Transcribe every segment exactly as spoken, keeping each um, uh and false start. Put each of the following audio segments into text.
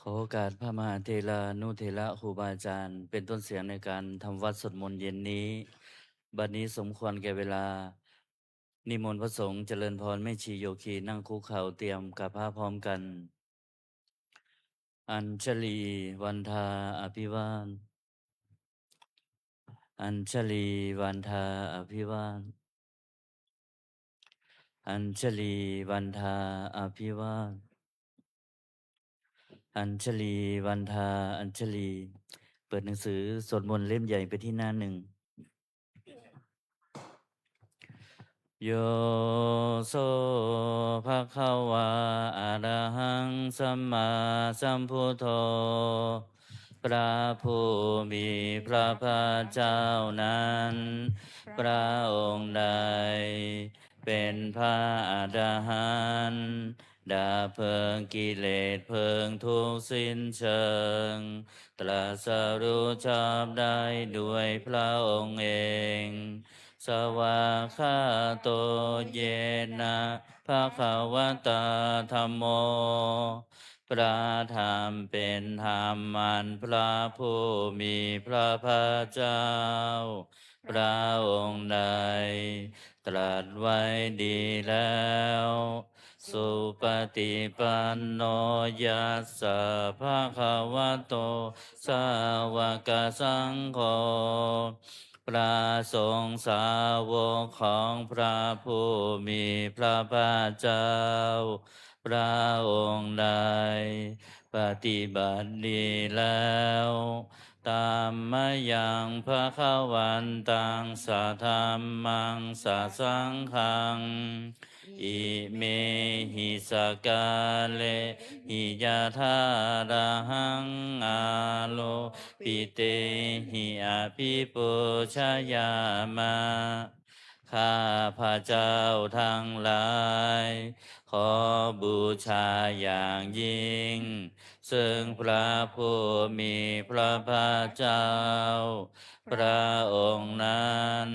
ขอโอกาสพระมหาเถรานุเถระครูบาอาจารย์ เป็นต้นเสียงในการทำวัตรสวดมนต์เย็นนี้ บัดนี้สมควรแก่เวลา นิมนต์พระสงฆ์เจริญพรแม่ชีโยคีนั่งคุกเข่าเตรียมกราบพระพร้อมกัน Añjali Vandhā Abhivād Añjali Vandhā Abhivād Añjali Vandhā Abhivād Añjali Vandhā Añjali เปิดหนังสือสวดมนต์เล่มใหญ่ไปที่หน้าหนึ่ง Yo so bhagavā arahaṃ sammāsambuddho พระผู้มีพระภาคเจ้านั้น พระองค์ใดเป็นพระอรหันต์ ดับเพลิงกิเลสเพลิงทุกข์สิ้นเชิง ตรัสรู้ชอบได้ด้วยพระองค์เอง Svākkhāto yena bhagavatā dhammo พระธรรมเป็นธรรมอันพระผู้มีพระภาคเจ้า พระองค์ใดตรัสไว้ดีแล้ว Supaṭipanno yassa bhagavato sāvakasaṅgho พระสงฆ์สาวกของพระผู้มีพระภาคเจ้า พระองค์ใดปฏิบัติดีแล้ว Tammayaṃ bhagavantaṃ sadhammaṃ sasaṅghaṃ imehi sakkārehi yathārahaṃ āropitehi abhipūjayāma. ข้าพเจ้าทั้งหลาย ขอบูชาอย่างยิ่ง ซึ่งพระผู้มีพระภาคเจ้า พระองค์นั้น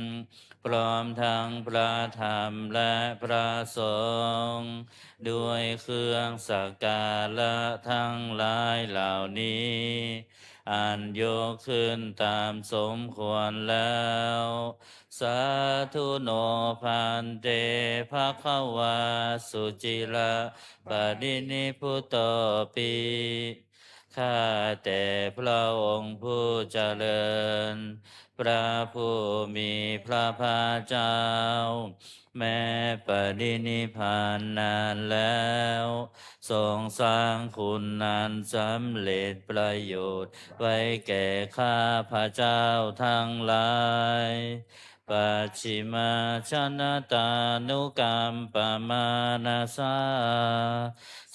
พร้อมทั้งพระธรรมและพระสงฆ์ ด้วยเครื่องสักการะทั้งหลายเหล่านี้ อันยกขึ้นตามสมควรแล้ว Sādhu no bhante bhagavā suciraparinibbutopi ข้าแต่พระองค์ผู้เจริญ พระผู้มีพระภาคเจ้า แม้ปรินิพพานนานแล้ว ทรงสร้างคุณอันสำเร็จประโยชน์ไว้แก่ข้าพเจ้าทั้งหลาย Pacchimājanatānukampamānasā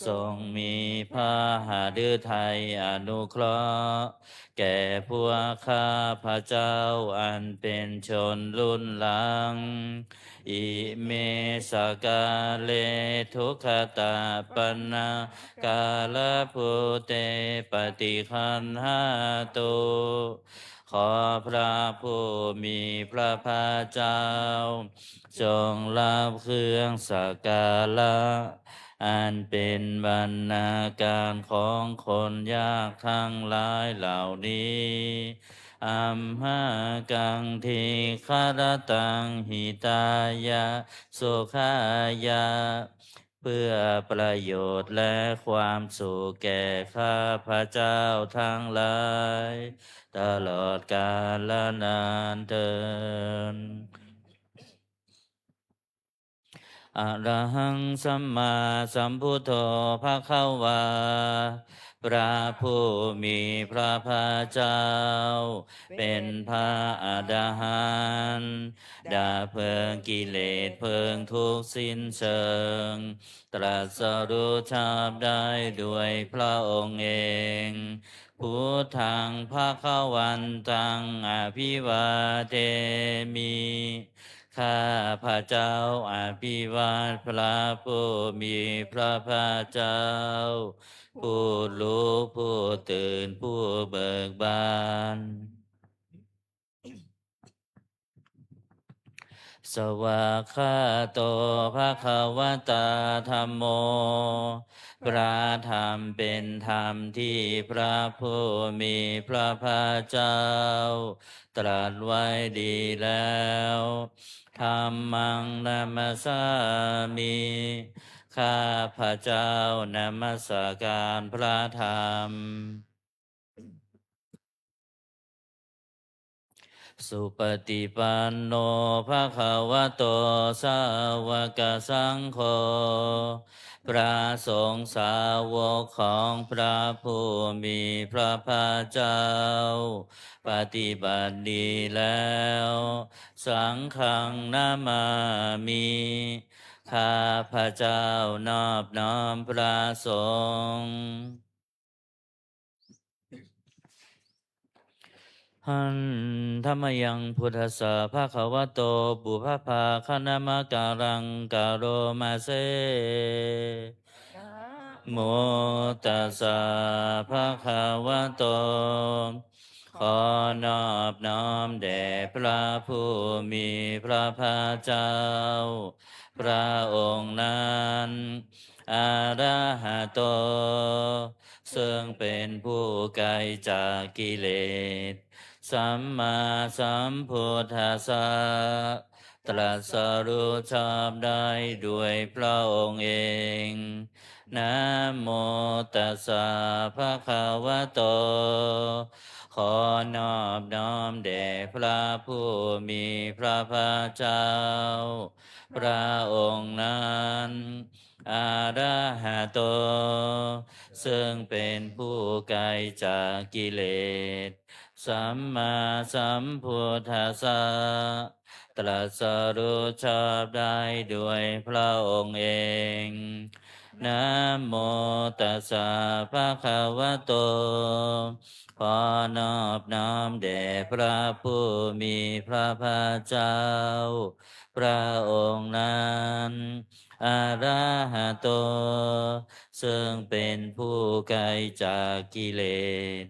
ทรงมีพระหฤทัยอนุเคราะห์ แก่พวกข้าพเจ้าอันเป็นชนรุ่นหลัง Ime sakkāre duggatapaṇṇākārabhūte paṭiggaṇhātu ขอพระผู้มีพระภาคเจ้า จงรับเครื่องสักการะ อันเป็นบรรณาการของคนยากทั้งหลายเหล่านี้ Amhākaṃ dīgharattaṃ hitāya sukhāya เพื่อประโยชน์และความสุขแก่ข้าพเจ้าทั้งหลาย ตลอดกาลนานเทอญ Arahaṃ sammāsambuddho bhagavā พระผู้มีพระภาคเจ้า เป็นพระอรหันต์ ดับเพลิงกิเลสเพลิงทุกข์สิ้นเชิง ตรัสรู้ชอบได้ด้วยพระองค์เอง Buddhaṃ bhagavantaṃ abhivādemi ข้าพระเจ้าอภิวาทพระผู้มีพระภาคเจ้า ผู้รู้ผู้ตื่นผู้เบิกบาน Sāvakā Svākkhāto bhagavatā dhammo. พระธรรมเป็นธรรมที่พระผู้มีพระภาคเจ้าตรัสไว้ดีแล้ว Dhammaṃ namassāmi. ข้าพเจ้านมัสการพระธรรม Supaṭipanno bhagavato sāvakasaṅgho. พระสงฆ์สาวกของพระผู้มีพระภาคเจ้า ปฏิบัติดีแล้ว Saṅghaṃ namāmi. ข้าพเจ้านอบน้อมพระสงฆ์ Handa mayaṃ buddhassa bhagavato pubbabhāganamakāraṃ karoma se. Namo tassa bhagavato. ขอนอบน้อมแด่พระผู้มีพระภาคเจ้า พระองค์นั้น arahato ซึ่งเป็นผู้ไกลจากกิเลส sammāsambuddhassa ตรัสรู้ชอบได้ด้วยพระองค์เอง Namo tassa bhagavato. ขอนอบน้อมแด่พระผู้มีพระภาคเจ้า พระองค์นั้น arahato ซึ่งเป็นผู้ไกลจากกิเลส sammāsambuddhassa ตรัสรู้ชอบได้ด้วยพระองค์เอง Namo tassa bhagavato. ขอนอบน้อมแด่พระผู้มีพระภาคเจ้า พระองค์นั้น arahato ซึ่งเป็นผู้ไกลจากกิเลส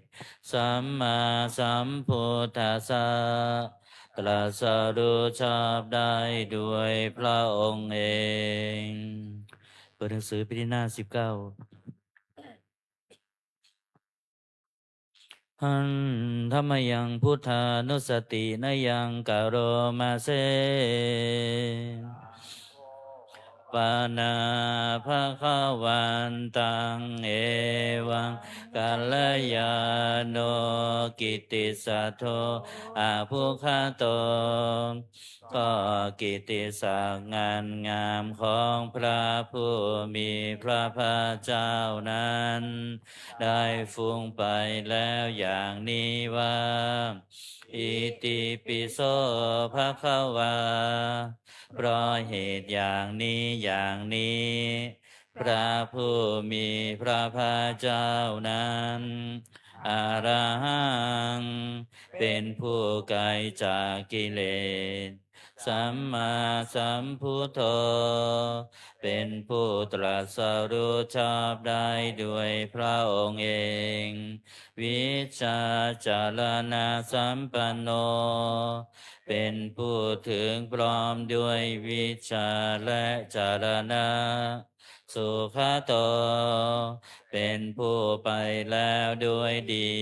sammāsambuddhassa ตรัสรู้ชอบได้ด้วยพระองค์เอง เปิดหนังสือพิมพ์หน้าสิบเก้า Handa mayaṃ buddhānussatinayaṃ karoma se. Pana bhagavantaṃ evaṃ kalyāṇo kittisaddo abbhuggato. ก็กิตติศักดิ์งามงามของพระผู้มีพระภาคเจ้านั้น ได้ฟุ้งไปแล้วอย่างนี้ว่า Itipi so bhagavā. เพราะเหตุอย่างนี้อย่างนี้ พระผู้มีพระภาคเจ้านั้น arahaṃ เป็นผู้ไกลจากกิเลส sammāsambuddho เป็นผู้ตรัสรู้ชอบได้ด้วยพระองค์เอง vijjācaraṇasampanno เป็นผู้ถึงพร้อมด้วยวิชชาและจรณะ sugato เป็นผู้ไปแล้วด้วยดี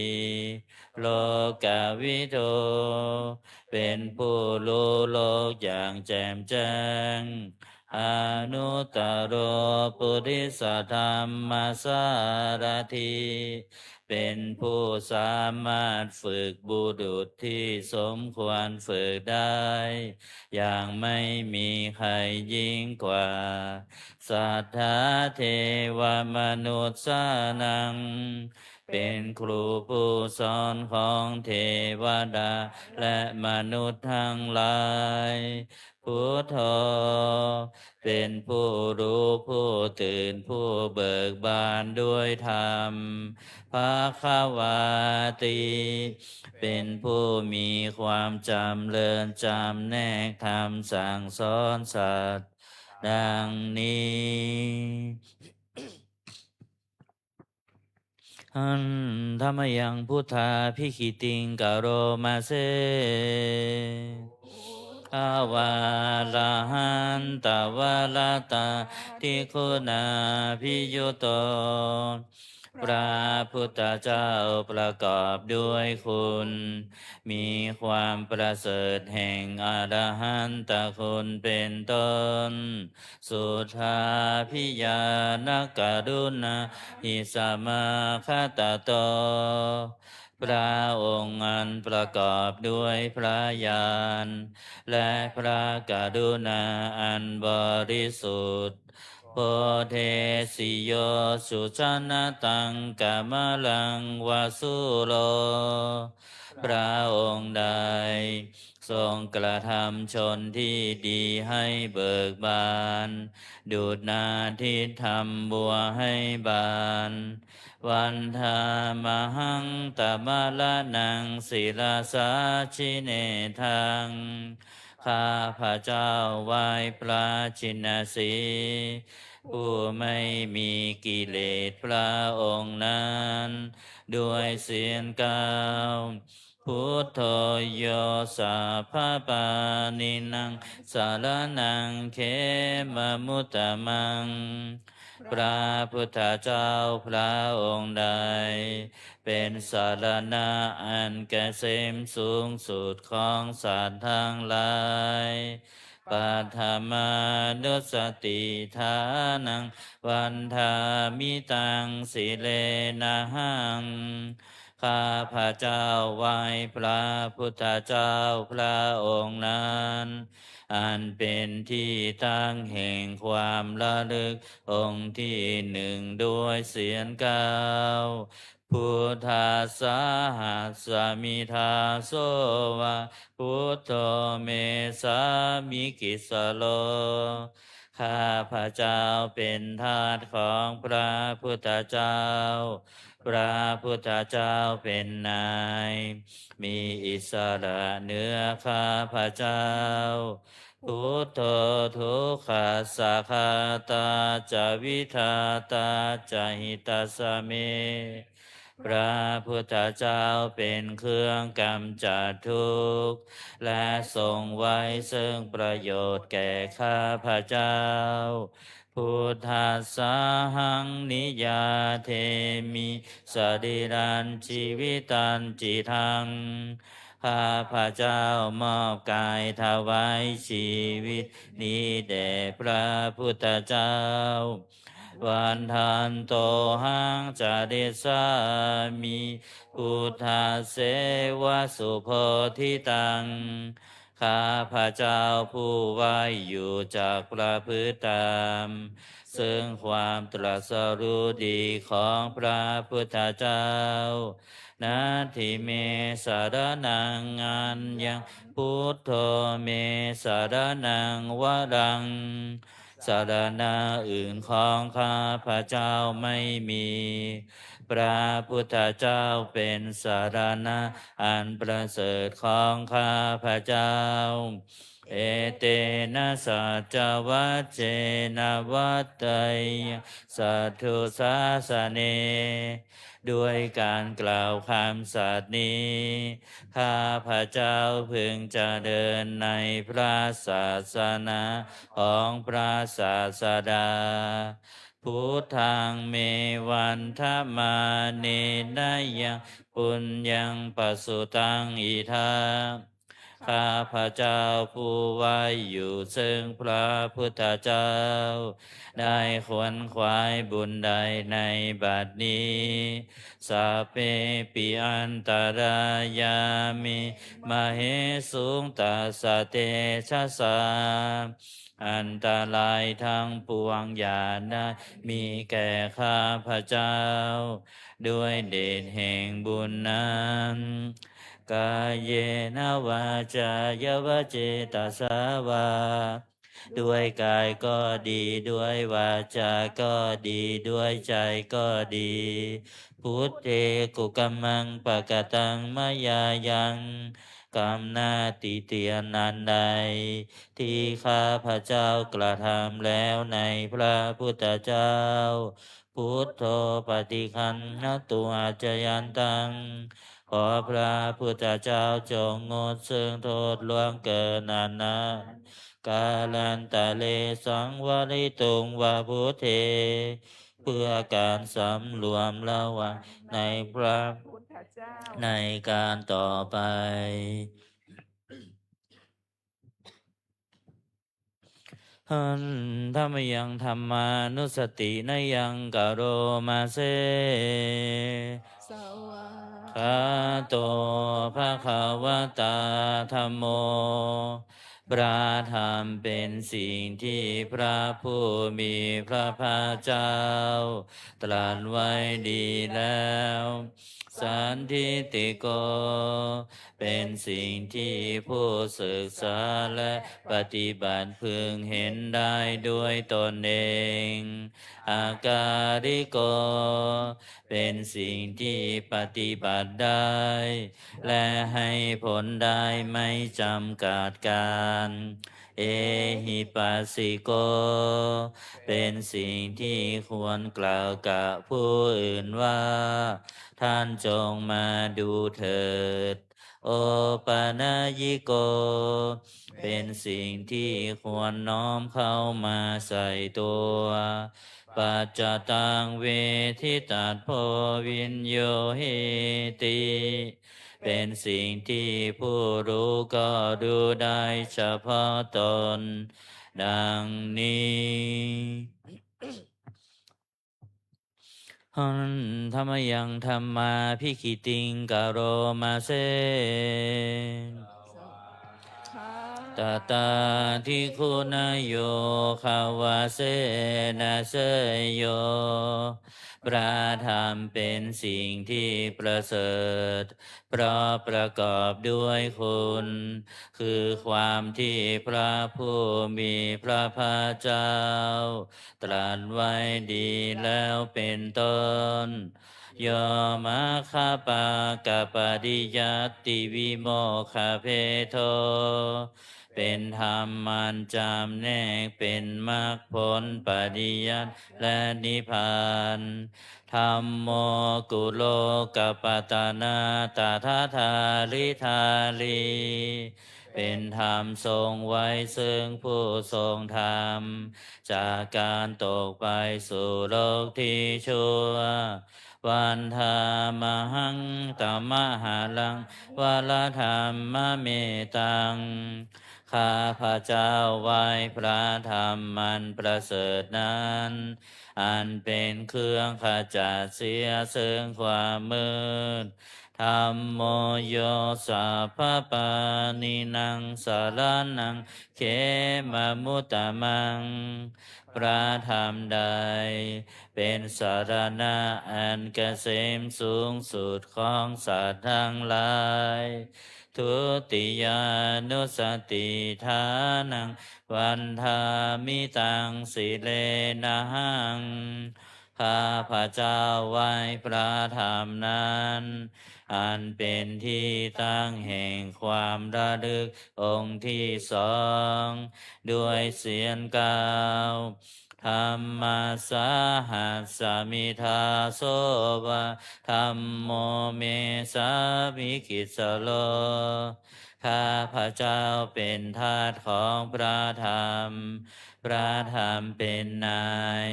lokavidū เป็นผู้รู้โลกอย่างแจ่มแจ้ง anuttaro purisadammasārathi เป็นผู้สามารถฝึกบุรุษที่สมควรฝึกได้ อย่างไม่มีใครยิ่งกว่า satthā devamanussānaṃ เป็นครูผู้สอนของเทวดาและมนุษย์ทั้งหลาย buddho เป็นผู้รู้ผู้ตื่นผู้เบิกบานด้วยธรรม bhagavāti เป็นผู้มีความจำเริญจำแนกธรรมสั่งสอนสัตว์ ดังนี้ Handa mayaṃ buddhābhigītiṃ karoma se. Gavārahantavarātādiguṇābhiyutto. พระพุทธเจ้าประกอบด้วยคุณ มีความประเสริฐแห่งอรหันตคุณเป็นต้น Suddhābhiñāṇakaruṇāhi samāgatatto. พระองค์อันประกอบด้วยพระญาณ และพระกรุณาอันบริสุทธิ์ Bodhesi yo sujanataṃ kamalaṃ va sūro. พระองค์ใดทรงกระทำชนที่ดีให้เบิกบาน ดุจนาทิตย์ทำบัวให้บาน Vandāmahaṃ tamaraṇaṃ sirasā jinendaṃ. ข้าพเจ้าไหว้พระชินสีห์ ผู้ไม่มีกิเลสพระองค์นั้น ด้วยเสียงกล่าว Buddho yo sabbapāṇīnaṃ saraṇaṃ khemamuttamaṃ. พระพุทธเจ้าพระองค์ใด เป็นสรณะอันเกษมสูงสุดของสัตว์ทั้งหลาย Paṭhamānussatiṭṭhānaṃ vandāmi taṃ sirenahaṃ. ข้าพเจ้าไหว้พระพุทธเจ้าพระองค์นั้น อันเป็นที่ตั้งแห่งความระลึกองค์ที่หนึ่งด้วยเสียงกล่าว Buddhassāhasmi dāso va buddho me sāmikissaro. ข้าพเจ้าเป็นทาสของพระพุทธเจ้า พระพุทธเจ้าเป็นนาย มีอิสระเหนือข้าพเจ้า Buddho dukkhassa ghātā ca vidhātā ca hitassa me. พระพุทธเจ้าเป็นเครื่องกำจัดทุกข์ และทรงไว้ซึ่งประโยชน์แก่ข้าพเจ้า Buddhassāhaṃ niyyādemi sarīrañjīvitañcidaṃ. ข้าพเจ้ามอบกายถวายชีวิตนี้แด่พระพุทธเจ้า Vandantohaṃ carissāmi buddhasseva subodhitaṃ. ข้าพเจ้าผู้ไหว้อยู่จักประพฤติตาม ซึ่งความตรัสรู้ดีของพระพุทธเจ้า Natthi me saraṇaṃ aññaṃ, buddho me saraṇaṃ varaṃ. สรณะอื่นของข้าพเจ้าไม่มี พระพุทธเจ้าเป็นสรณะอันประเสริฐของข้าพเจ้า Etena saccavajjena vaḍḍheyyaṃ satthu sāsane. ด้วยการกล่าวคำสัตย์นี้ ข้าพเจ้าพึงเจริญในพระศาสนาของพระศาสดา Buddhaṃ me vandamānena yaṃ puññaṃ pasutaṃ idha. ข้าพเจ้าผู้ไหว้อยู่ซึ่งพระพุทธเจ้า ได้ขวนขวายบุญใดในบัดนี้ Sabbepi antarāyā me māhesuṃ tassa tejasā. อันตรายทั้งปวงอย่าได้มีแก่ข้าพเจ้า ด้วยเดชแห่งบุญนั้น Kāyena vācāya va cetasā vā. ด้วยกายก็ดี ด้วยวาจาก็ดี ด้วยใจก็ดี Buddhe kukammaṃ pakataṃ mayā yaṃ. กรรมหน้าติเตียนอันใด ที่ข้าพเจ้ากระทำแล้วในพระพุทธเจ้า Buddho paṭiggaṇhatu accayantaṃ. ขอพระพุทธเจ้าจงงดซึ่งโทษล่วงเกินอันนั้น kālantare saṃvarituṃ va buddhe เพื่อการสำรวมระวังในพระ ในการต่อไป Handa mayaṃ dhammānussatinayaṃ karoma se. Svākkhāto bhagavatā dhammo. พระธรรมเป็นสิ่งที่พระผู้มีพระภาคเจ้า ตรัสไว้ดีแล้ว Sandiṭṭhiko เป็นสิ่งที่ผู้ศึกษาและปฏิบัติพึงเห็นได้ด้วยตนเอง Akāliko เป็นสิ่งที่ปฏิบัติได้ และให้ผลได้ไม่จำกัดการ Ehipassiko เป็นสิ่งที่ควรกล่าวกับผู้อื่นว่า ท่านจงมาดูเถิด Opanayiko เป็นสิ่งที่ควรน้อมเข้ามาใส่ตัว Paccattaṃ veditabbo viññūhīti เป็นสิ่งที่ผู้รู้ก็รู้ได้เฉพาะตน ดังนี้ Handa mayaṃ dhammābhigītiṃ karoma se. Tathādigunayogavasena seyyo. พระธรรมเป็นสิ่งที่ประเสริฐ เพราะประกอบด้วยคุณ คือความที่พระผู้มีพระภาคเจ้า ตรัสไว้ดีแล้วเป็นต้น Yo maggapākapariyattivimokkhabhedo เป็นธรรมอันจำแนกเป็นมรรคผลปริยัติและนิพพาน Dhammo kulokapatanā tathadhāridhārī เป็นธรรมทรงไว้ซึ่งผู้ทรงธรรม จากการตกไปสู่โลกที่ชั่ว Vandāmahaṃ tamaharaṃ varadhammametaṃ ข้าพเจ้าไหว้พระธรรมอันประเสริฐนั้น อันเป็นเครื่องขจัดเสียซึ่งความมืด Dhammo yo sabbapāṇīnaṃ saraṇaṃ khemamuttamaṃ พระธรรมใด เป็นสรณะอันเกษมสูงสุดของสัตว์ทั้งหลาย Dutiyānussatiṭṭhānaṃ vandāmi taṃ sirenahaṃ ข้าพเจ้าไหว้พระธรรมนั้น อันเป็นที่ตั้งแห่งความระลึกองค์ที่สอง ด้วยเสียงกล่าว Dhammasāhasmi dāso va dhammo me sāmikissaro ข้าพเจ้าเป็นทาสของพระธรรม พระธรรมเป็นนาย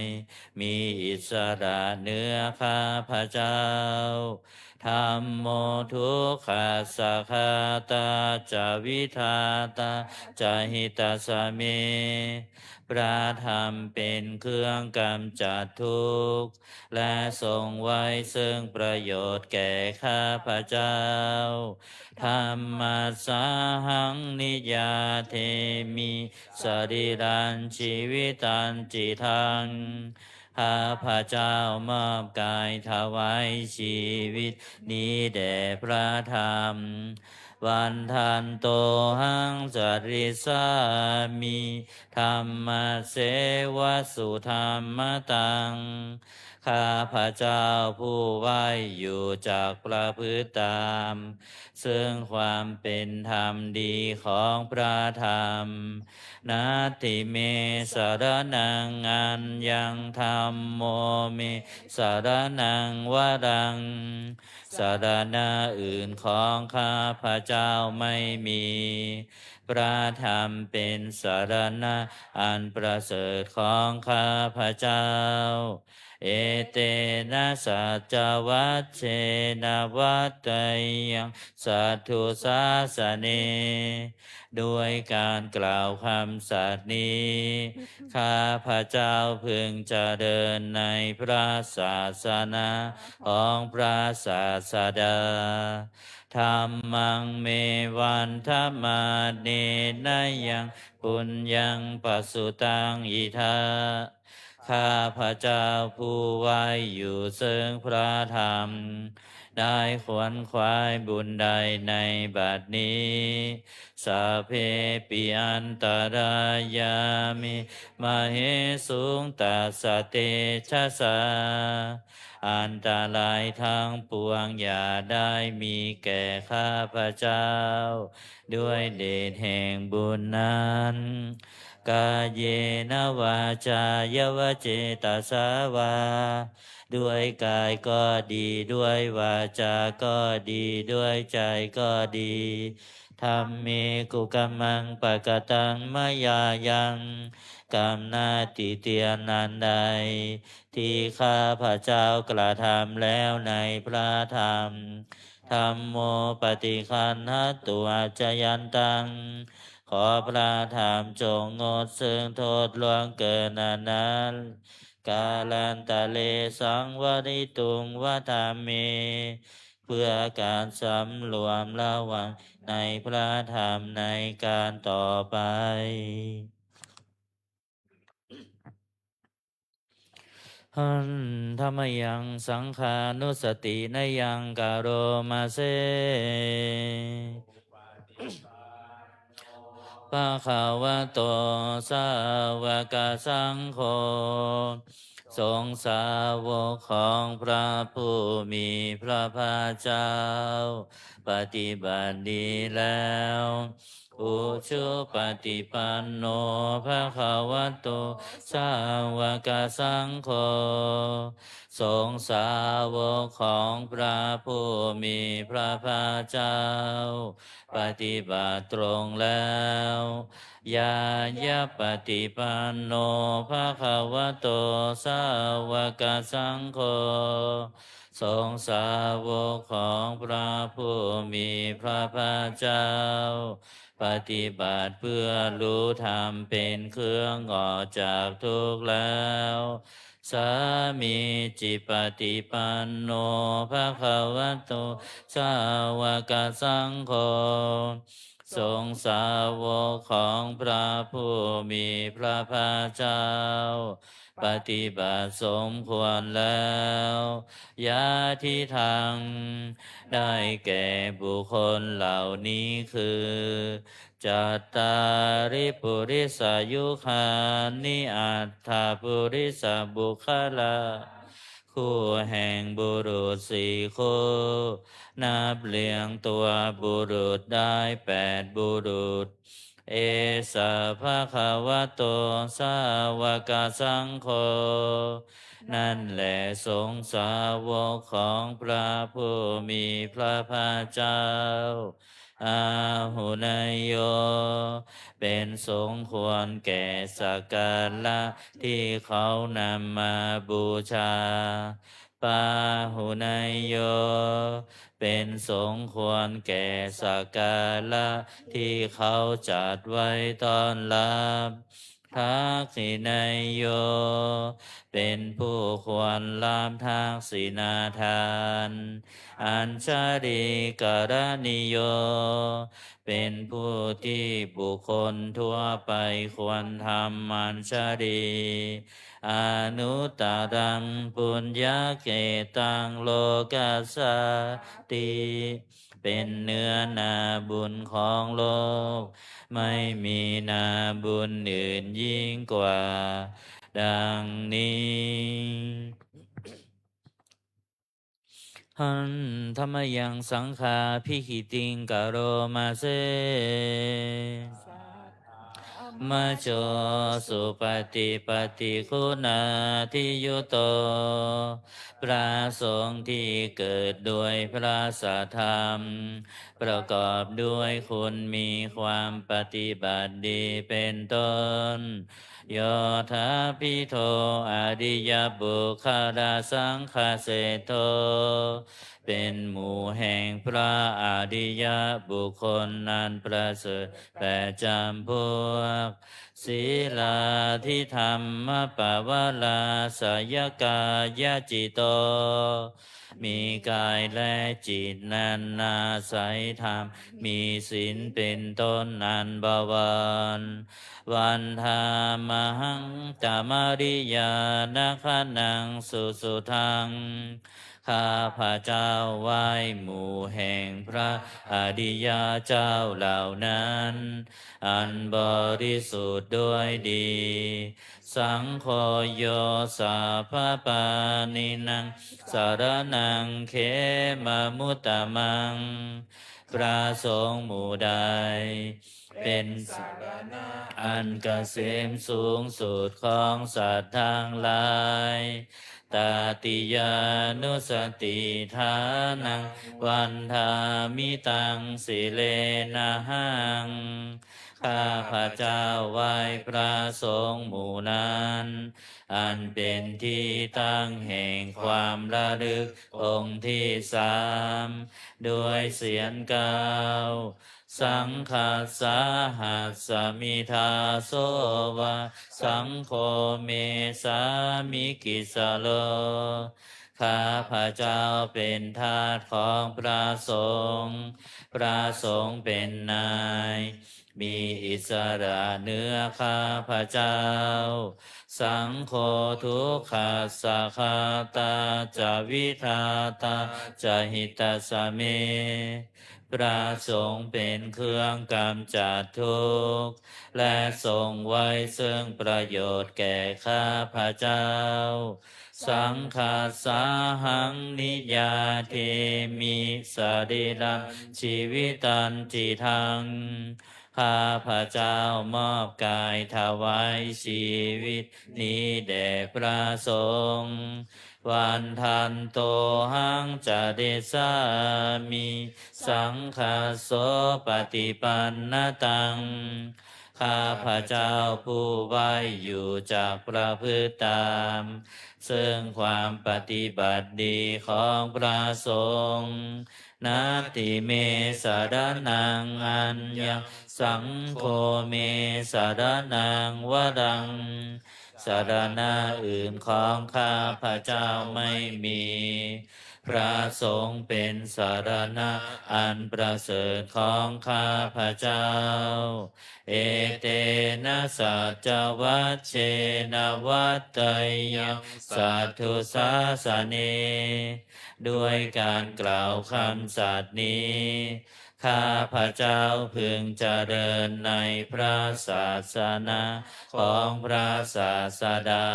มีอิสระเหนือข้าพเจ้า Dhammo dukkhassa ghātā ca vidhātā ca hitassa me พระธรรมเป็นเครื่องกำจัดทุกข์ และทรงไว้ซึ่งประโยชน์แก่ข้าพเจ้า Dhammassāhaṃ niyyādemi sarīrañjīvitañcidaṃ ข้าพเจ้ามอบกายถวายชีวิตนี้แด่พระธรรม vandantohaṃ carissāmi dhammasseva sudhammataṃ. ข้าพเจ้าผู้ไหว้อยู่จักประพฤติตาม ซึ่งความเป็นธรรมดีของพระธรรม Natthi me saraṇaṃ aññaṃ, dhammo me saraṇaṃ varaṃ. สรณะอื่นของข้าพเจ้าไม่มี พระธรรมเป็นสรณะอันประเสริฐของข้าพเจ้า Etena saccavajjena vaḍḍheyyaṃ satthu sāsane. ด้วยการกล่าวคำสัตย์นี้ ข้าพเจ้าพึงเจริญในพระศาสนาของพระศาสดา Dhammaṃ me vandamānena yaṃ puññaṃ pasutaṃ idha. ข้าพเจ้าผู้ไหว้อยู่ซึ่งพระธรรม ได้ขวนขวายบุญใดในบัดนี้ Sabbepi antarāyā me māhesuṃ tassa tejasā. อันตรายทั้งปวงอย่าได้มีแก่ข้าพเจ้า ด้วยเดชแห่งบุญนั้น Kāyena vācāya va cetasā vā. ด้วยกายก็ดี ด้วยวาจาก็ดี ด้วยใจก็ดี Dhamme kukammaṃ pakataṃ mayā yaṃ. กรรมหน้าติเตียนอันใด ที่ข้าพเจ้ากระทำแล้วในพระธรรม Dhammo paṭiggaṇhatu accayantaṃ. ขอพระธรรมจงงดซึ่งโทษล่วงเกินอันนั้น Kālantare saṃvarituṃ va dhamme. เพื่อการสำรวมระวังในพระธรรมในการต่อไป Handa mayaṃ saṅghānussatinayaṃ karoma se. Bhagavato sāvakasaṅgho. สงฆ์สาวกของพระผู้มีพระภาคเจ้า ปฏิบัติดีแล้ว Ujupaṭipanno bhagavato sāvakasaṅgho. สงฆ์สาวกของพระผู้มีพระภาคเจ้า ปฏิบัติตรงแล้ว Ñāyapaṭipanno bhagavato sāvakasaṅgho. สงฆ์สาวกของพระผู้มีพระภาคเจ้า ปฏิบัติเพื่อรู้ธรรมเป็นเครื่องออกจากทุกข์แล้ว Sāmīcipaṭipanno bhagavato sāvakasaṅgho. สงฆ์สาวกของพระผู้มีพระภาคเจ้า ปฏิบัติสมควรแล้ว Yadidaṃ ได้แก่บุคคลเหล่านี้คือ Cattāri purisayugāni aṭṭha purisapuggalā. คู่แห่งบุรุษสี่คู่ นับเรียงตัวบุรุษได้แปดบุรุษ Esa bhagavato sāvakasaṅgho. นั่นแหละสงฆ์สาวกของพระผู้มีพระภาคเจ้า Āhuneyyo เป็นสงฆ์ควรแก่สักการะที่เขานำมาบูชา Pāhuneyyo เป็นสงฆ์ควรแก่สักการะที่เขาจัดไว้ต้อนรับ dakkhiṇeyyo เป็นผู้ควรรับทักษิณาทาน añjalikaraṇīyo เป็นผู้ที่บุคคลทั่วไปควรทำอัญชลี anuttaraṃ puññakkhettaṃ lokassāti เป็นเนื้อนาบุญของโลก ไม่มีนาบุญอื่นยิ่งกว่า ดังนี้ Handa mayaṃ saṅghābhigītiṃ karoma se. Majjo supaṭipattiguṇādiyutto พระสงฆ์ที่เกิดด้วยพระสัทธรรม ประกอบด้วยคุณมีความปฏิบัติดีเป็นต้น Yotha pito ariyapuggalasaṅghaseṭṭho เป็นหมู่แห่งพระอริยบุคคลอันประเสริฐแปดจำพวก Sīlādidhammapavalāsayakāyacitto มีกายและจิตนั้นอาศัยธรรม มีศีลเป็นต้นอันบวร Vandāmahaṃ tamariyāna gaṇaṃ susuddhaṃ ข้าพเจ้าไหว้หมู่แห่งพระอริยเจ้าเหล่านั้น อันบริสุทธิ์ด้วยดี Saṅgho yo sabbapāṇīnaṃ saraṇaṃ khemamuttamaṃ พระสงฆ์หมู่ใด เป็นสรณะอันเกษมสูงสุดของสัตว์ทั้งหลาย Tatiyānussatiṭṭhānaṃ vandāmi taṃ sirenahaṃ ข้าพเจ้าไหว้พระสงฆ์หมู่นั้น อันเป็นที่ตั้งแห่งความระลึกองค์ที่สาม ด้วยเสียงกล่าว Saṅghassa hasmi dāso va, saṅgho me sāmikissaro ข้าพเจ้าเป็นทาสของพระสงฆ์ พระสงฆ์เป็นนาย มีอิสระเหนือข้าพเจ้า Saṅgho dukkhassa ghātā ca vidhātā ca hitassa me พระสงฆ์เป็นเครื่องกำจัดทุกข์ และทรงไว้ซึ่งประโยชน์แก่ข้าพเจ้า Saṅghassahaṃ niyyādemi sarīraṃ jīvitañcidaṃ ข้าพเจ้ามอบกายถวายชีวิตนี้แด่พระสงฆ์ Vandantohaṃ carissāmi saṅghassopaṭipannataṃ ข้าพเจ้าผู้ไหว้อยู่จักประพฤติตาม ซึ่งความปฏิบัติดีของพระสงฆ์ Natthi me saraṇaṃ aññaṃ, saṅgho me saraṇaṃ varaṃ สรณะอื่นของข้าพเจ้าไม่มี พระสงฆ์เป็นสรณะอันประเสริฐของข้าพเจ้า Etena saccavajjena vaḍḍheyyaṃ satthu sāsane ด้วยการกล่าวคำสัตย์นี้ ข้าพเจ้าพึงเจริญในพระศาสนาของพระศาสดา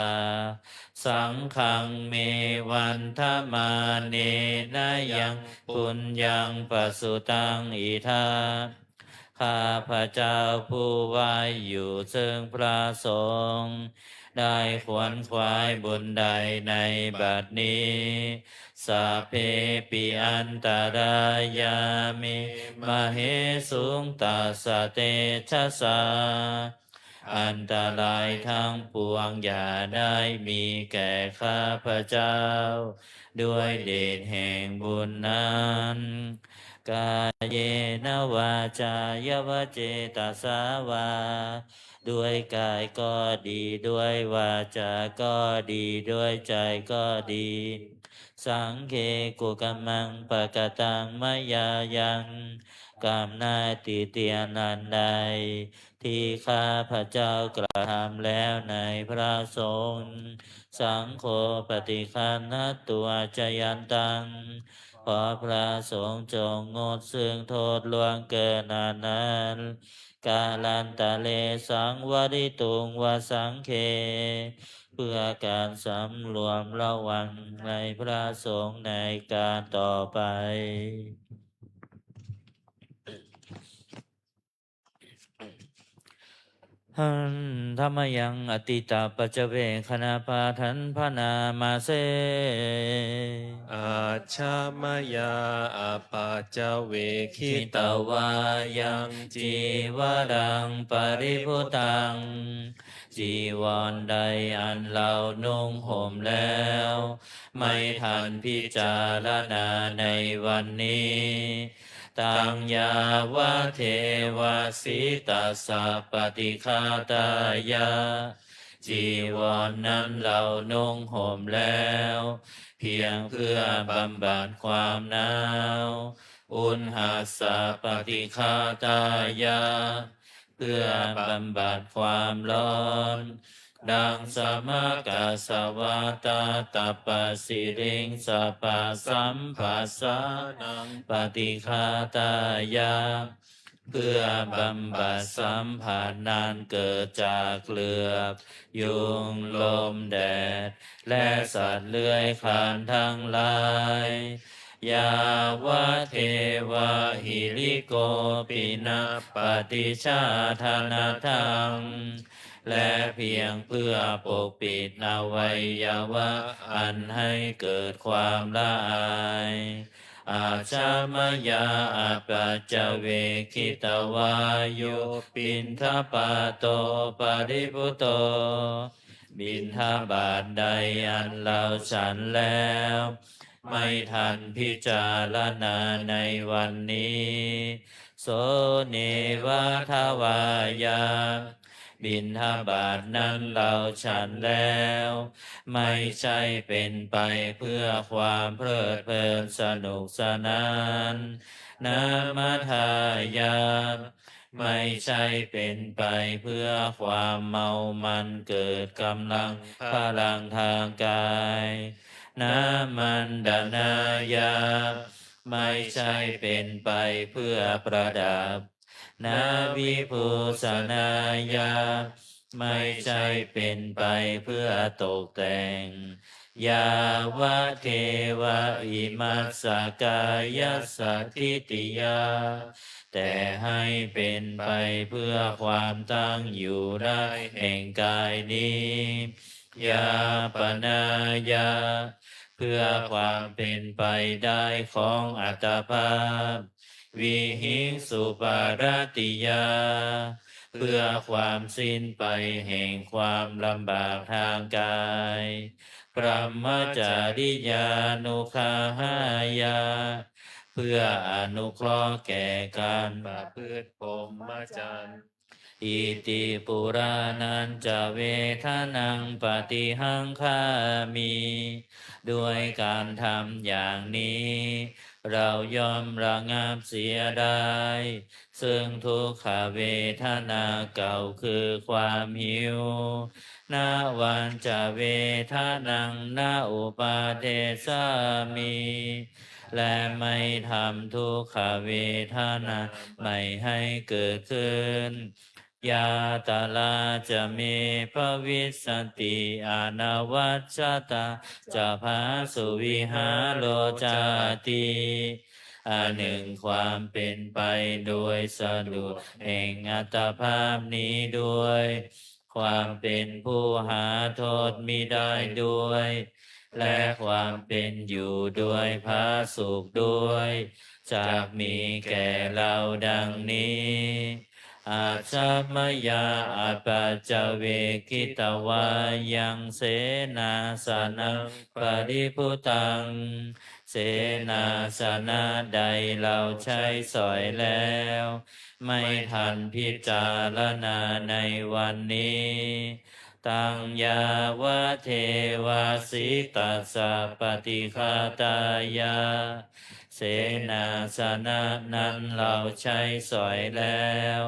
Saṅghaṃ me vandamānena yaṃ puññaṃ pasutaṃ idha ข้าพเจ้าผู้ไหว้อยู่ซึ่งพระสงฆ์ ได้ขวนขวายบุญใดในบัดนี้ Sabbepi antarāyā me māhesuṃ tassa tejasā อันตรายทั้งปวงอย่าได้มีแก่ข้าพเจ้า ด้วยเดชแห่งบุญนั้น กาเยนะวาจายะวะเจตสา วา ด้วยกายก็ดี ด้วยวาจาก็ดี ด้วยใจก็ดี สังเค กุกรรมัง ปะกะตัง มะยายัง กรรมหน้าติเตียนอันใด ที่ข้าพเจ้ากระทำแล้วในพระสงฆ์ สังโฆ ปะฏิคันหะตุ อาจายันตัง ขอพระสงฆ์จงงดซึ่งโทษล่วงเกินอันนั้น กาลันตะเร สังวะริตุง วะสังเค เพื่อการสำรวมระวังในพระสงฆ์ในการต่อไป Handa mayaṃ atītapaccavekkhaṇapāṭhaṃ bhaṇāma se. Ajja mayā apaccavekkhitvā yaṃ cīvaraṃ paribhuttaṃ. จีวรใดอันเรานุ่งห่มแล้ว ไม่ทันพิจารณาในวันนี้ Taṃ yāvadeva sītassa paṭighātāya. จีวรนั้นเรานุ่งห่มแล้ว เพียงเพื่อบำบัดความหนาว Uṇhassa paṭighātāya. เพื่อบำบัดความร้อน Daṃsamakassavātātapasiriṃsapasamphassānaṃ paṭighātāya. เพื่อบำบัดสัมผัสนั้นเกิดจากเหลือบ ยุง ลม แดด และสัตว์เลื้อยคลานทั้งหลาย Yāvadeva hirikopi na paṭicchādanatthaṃ. และเพียงเพื่อปกปิดอวัยวะอันให้เกิดความละอาย Ajja mayā apaccavekkhitvā yo piṇḍapāto paribhutto. บิณฑบาตใดอันเราฉันแล้ว ไม่ทันพิจารณาในวันนี้ So neva davāya. บิณฑบาตนั้นเราฉันแล้ว ไม่ใช่เป็นไปเพื่อความเพลิดเพลินสนุกสนาน Na madāya. ไม่ใช่เป็นไปเพื่อความเมามันเกิดกำลังพลังทางกาย Na maṇḍanāya. ไม่ใช่เป็นไปเพื่อประดับ Na vibhūsanāya. ไม่ใช่เป็นไปเพื่อตกแต่ง Yāvadeva imassa kāyassa ṭhitiyā. แต่ให้เป็นไปเพื่อความตั้งอยู่ได้แห่งกายนี้ Yāpanāya. เพื่อความเป็นไปได้ของอัตภาพ Vihiṃsuparatiyā. เพื่อความสิ้นไปแห่งความลำบากทางกาย Brahmacariyānuggahāya. เพื่ออนุเคราะห์แก่การประพฤติพรหมจรรย์ Iti purāṇañca vedanaṃ paṭihaṅkhāmi. ด้วยการทำอย่างนี้ เราย่อมระงับเสียได้ ซึ่งทุกขเวทนาเก่าคือความหิว Navañca vedanaṃ na uppādessāmi. และไม่ทำทุกขเวทนาใหม่ให้เกิดขึ้น Yātrā ca me bhavissati anavajjatā ca phāsuvihāro cāti. อันหนึ่งความเป็นไปโดยสะดวกแห่งอัตภาพนี้ด้วย ความเป็นผู้หาโทษมิได้ด้วย และความเป็นอยู่โดยผาสุกด้วย จักมีแก่เราดังนี้ Ajja mayā apaccavekkhitvā yaṃ senāsanaṃ paribhuttaṃ, เสนาสนะใดเราใช้สอยแล้ว ไม่ทันพิจารณาในวันนี้ Taṃ yāvadeva sītassa paṭighātāya, เสนาสนะนั้นเราใช้สอยแล้ว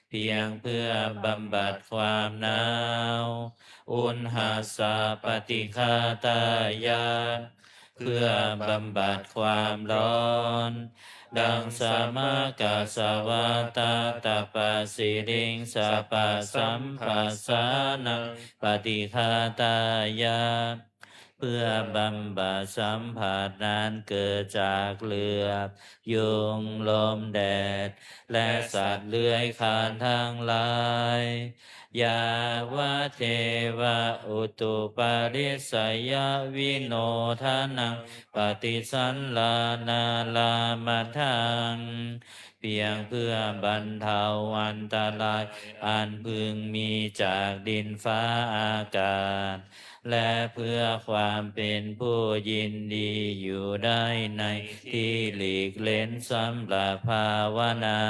เพียงเพื่อบำบัดความหนาว Uṇhassa paṭighātāya, เพื่อบำบัดความร้อน Daṃsamakasavātātapasiriṃsapasamphassānaṃ paṭighātāya, เพื่อบำบัดสัมผัสนั้นเกิดจากเหลือบ ยุง ลมแดด และสัตว์เลื้อยคลานทั้งหลาย Yāvadeva utuparissayavinodanaṃ paṭisallānārāmatthaṃ, เพียงเพื่อบรรเทาอันตรายอันพึงมีจากดินฟ้าอากาศ และเพื่อความเป็นผู้ยินดีอยู่ได้ในที่หลีกเล้นสำหรับภาวนา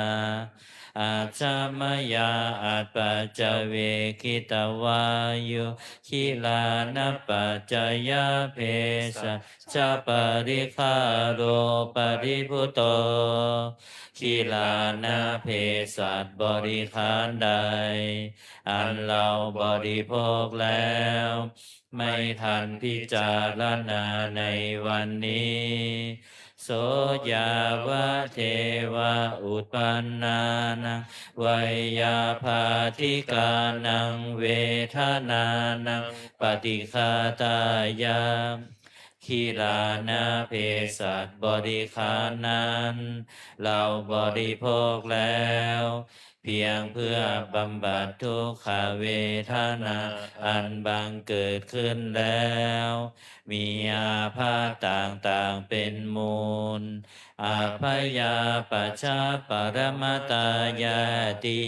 Ajja mayā apaccavekkhitvā yo gilānapaccayabhesajjaparikkhāro paribhutto, กิลานะเภสัชบริขารใด อันเราบริโภคแล้ว ไม่ทันพิจารณาในวันนี้ So yāvadeva utpannānaṃ veyyābādhikānaṃ vedanānaṃ paṭighātāya, กิลานะเภสัชบริขารนั้น เราบริโภคแล้ว เพียงเพื่อบำบัดทุกขเวทนาอันบังเกิดขึ้นแล้ว มีอาพาธต่างๆเป็นมูล Abyāpajjhaparamatāyāti,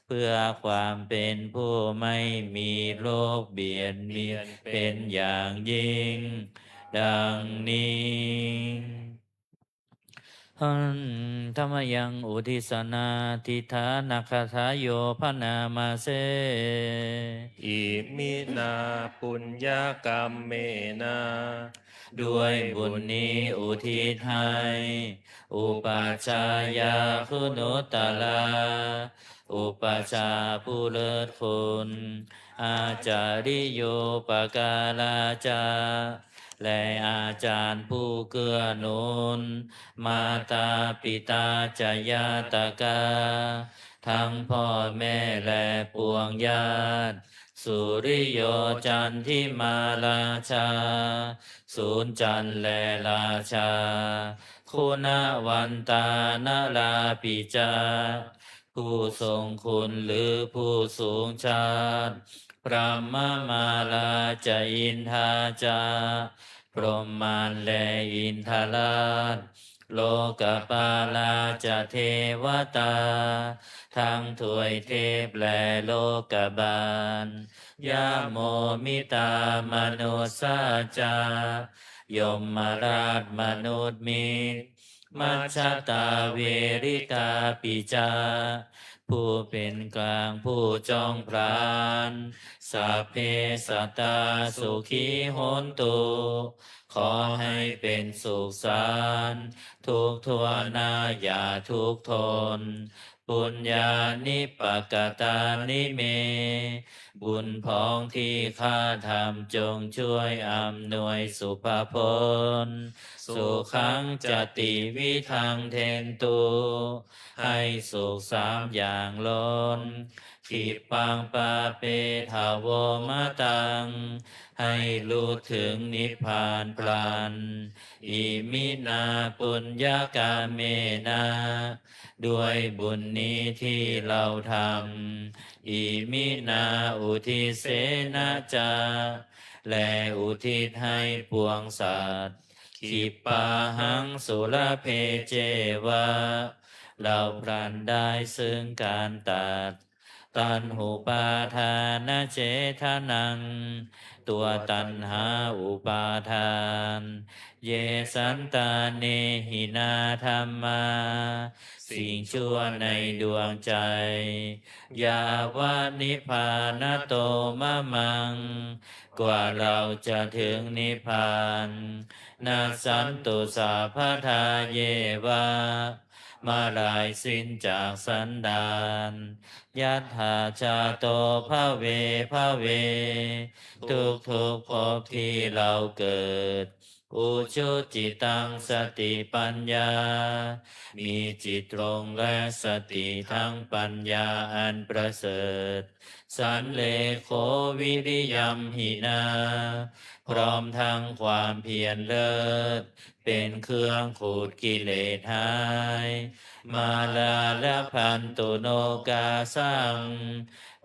เพื่อความเป็นผู้ไม่มีโรคเบียดเบียนเป็นอย่างยิ่ง ดังนี้ Handa mayaṃ uddissanādhiṭṭhānagāthāyo bhaṇāma se. Iminā puññakammena, ด้วยบุญนี้อุทิศให้ upajjhāyā guṇuttarā, อุปัชฌาย์ผู้เลิศคุณ ācariyūpakārā ca, และอาจารย์ผู้เกื้อหนุน mātā pitā ca ñātakā, ทั้งพ่อแม่และปวงญาติ suriyo candimā rājā, สุริจันทร์และราชา guṇavantā narāpi ca, ผู้ทรงคุณหรือผู้สูงชาติ brahmamārā ca indā ca, พรหมมารและอินทราช lokapālā ca devatā, ทั้งทวยเทพและโลกบาล yamo mittā manussā ca, ยมราชมนุษย์มิตร majjhattā verikāpi ca, ผู้เป็นกลางผู้จ้องผลาญ sabbe sattā sukhī hontu, ขอให้เป็นสุขสันต์ ทุกทั่วหน้าอย่าทุกข์ทน puññāni pakatāni me, บุญพองที่ข้าทำจงช่วยอำนวยสุภพล sukhaṃ ca tividhaṃ dentu, ให้สุขสามอย่างล้น khippaṃ pāpetha vomataṃ, ให้ลุถึงนิพพานพลัน iminā puññakammena, ด้วยบุญนี้ที่เราทำ iminā uddisena ca, และอุทิศให้ปวงสัตว์ khippāhaṃ sulabhe ceva, เราพลันได้ซึ่งการตัด taṇhupādānachetānaṃ ตัวตัณหาอุปาทาน ye santāne hinā dhammā สิ่งชั่วในดวงใจ yāvanibbānato mamaṃ กว่าเราจะถึงนิพพาน nassantu sabbadā yeva เมื่อไรสิ้นจากสันดาน yattha jāto bhave bhave ทุกๆภพที่เราเกิด ujucittaṃ satipaññā มีจิตตรงและสติทั้งปัญญาอันประเสริฐ sallekho viriyamhinā พร้อมทั้งความเพียรเลิศ เป็นเครื่องขูดกิเลสหาย mārā labhantu nokāsaṃ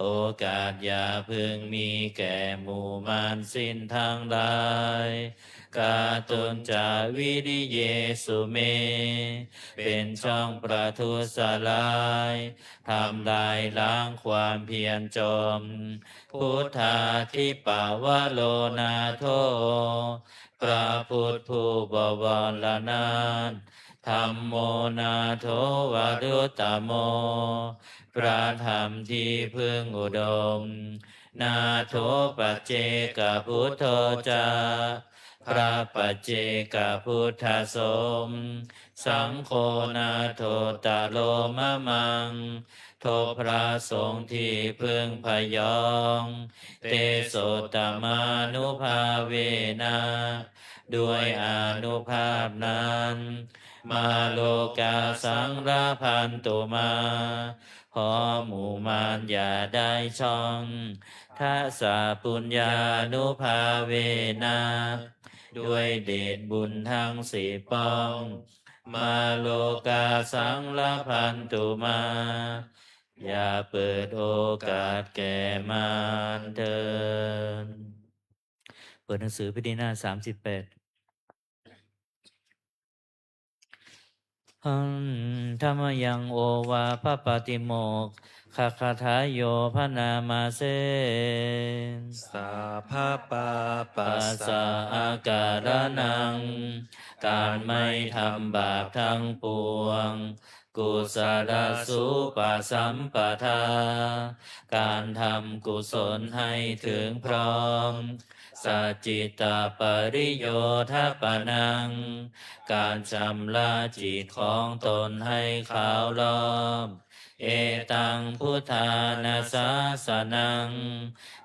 โอกาสอย่าพึงมีแก่หมู่มารสิ้นทั้งหลาย kātuñca viriyesu me เป็นช่องประทุษร้าย ทำลายล้างความเพียรจม buddhādhipavaro nātho พระพุทธผู้บวรนาถ dhammo nātho varuttamo พระธรรมที่พึ่งอุดม nātho paccekabuddho ca พระปัจเจกพุทธสงฆ์ saṅgho nāthottaro mamaṃ ทบพระสงฆ์ที่พึ่งพยอง tesottamānubhāvena ด้วยอานุภาพนั้น mārokāsaṃ labhantu mā ขอหมู่มารอย่าได้ช่อง dasapuññānubhāvena ด้วยเดชบุญทั้งสิบป้อง mārokāsaṃ labhantu mā อย่าเปิดโอกาสแก่มารเถิด เปิดหนังสือพิมพ์หน้าสามสิบแปด Handa mayaṃ ovāpapatimokkhagāthāyo bhaṇāma se. Sabbapāpassa akaraṇaṃ การไม่ทำบาปทั้งปวง kusalasupasampadā การทำกุศลให้ถึงพร้อม sacittapariyothapanaṃ การชำระจิตของตนให้ขาวรอบ etaṃ buddhāna sāsanaṃ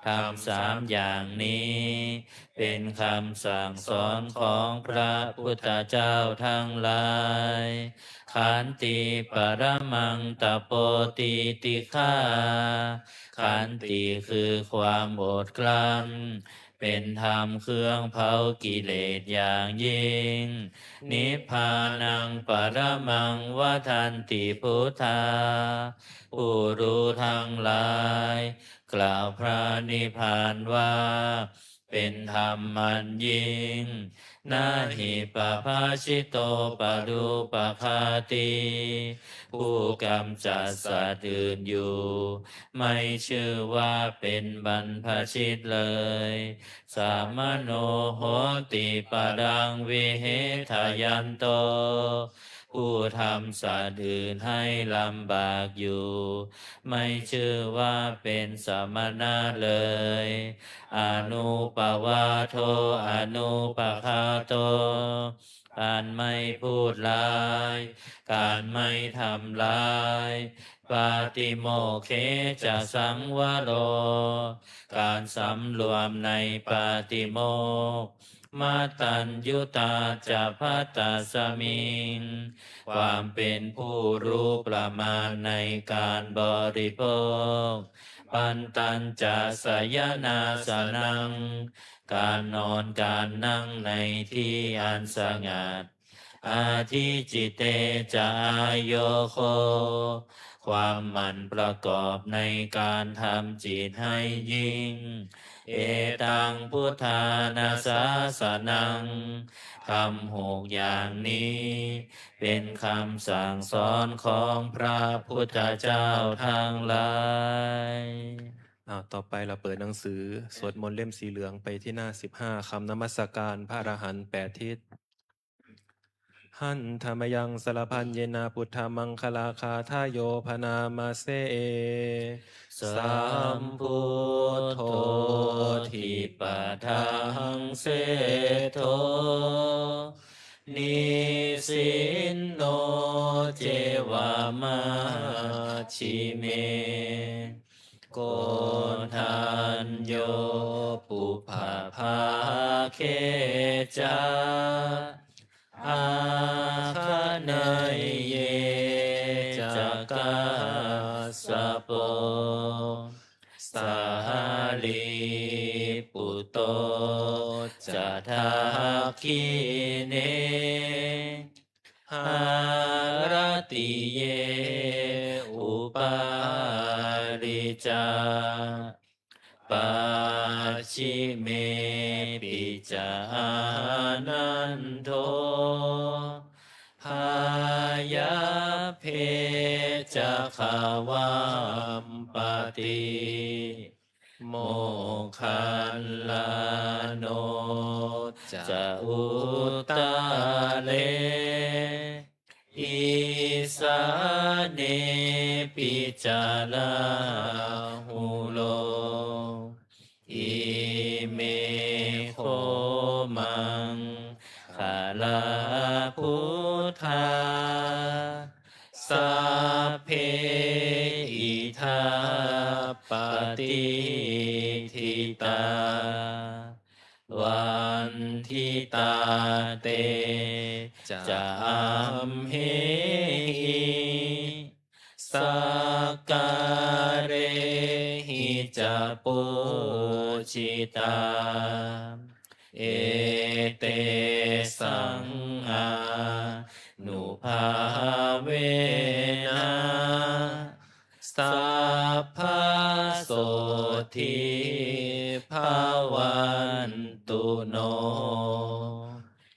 ธรรมสามอย่างนี้ เป็นคำสั่งสอนของพระพุทธเจ้าทั้งหลาย Khanti paramaṃ tapo titikkhā ขันติคือความอดกลั้น เป็นธรรมเครื่องเผากิเลสอย่างยิ่ง Nibbānaṃ paramaṃ vadanti buddhā ผู้รู้ทั้งหลาย กล่าวพระนิพพานว่า เป็นธรรมอันยิ่ง na hi pabbajito parūpaghātī ผู้กำจัดสัตว์อื่นอยู่ ไม่ชื่อว่าเป็นบรรพชิตเลย samano hoti paraṃ vihetayanto ผู้ทำสัตว์อื่นให้ลำบากอยู่ ไม่ชื่อว่าเป็นสมณะเลย anupavādo anupaghāto การไม่พูดร้าย การไม่ทำร้าย pātimokkhe ca saṃvaro การสำรวมในปาติโมกข์ Mattaññutā ca bhattasmiṃ ความเป็นผู้รู้ประมาณในการบริโภค Pantañca sayanāsanaṃ การนอนการนั่งในที่อันสงัด Adhicitte ca āyogo ความหมั่นประกอบในการทำจิตให้ยิ่ง Etaṃ buddhāna sāsanaṃ คำหกอย่างนี้เป็นคำสั่งสอนของพระพุทธเจ้าทั้งหลาย อ้าว ต่อไปเราเปิดหนังสือสวดมนต์เล่มสีเหลืองไปที่หน้าสิบห้า คำนมัสการพระอรหันต์แปดทิศ Handa mayaṃ saravajjena buddhamaṅgalagāthāyo bhaṇāma se. Sambuddho dipadaṃ seṭṭho nisinno ceva majjhime, koṇḍañño pubbabhāge ca āgaṇeyye ca kassapo, sārīputto ca dakkhiṇe, haratiye upāli ca, pacchimepi ca ānando, byāpye ca gavampati, moggallāno ca uttare, isānepi ca rāhulo. Ime kho maṅgalā buddhā, sabbe idha patiṭṭhitā, vanditā te ca amhehi, sakkārehi ca pūjitā, etesaṃ ānubhāvena sabbasotthī bhavantu no.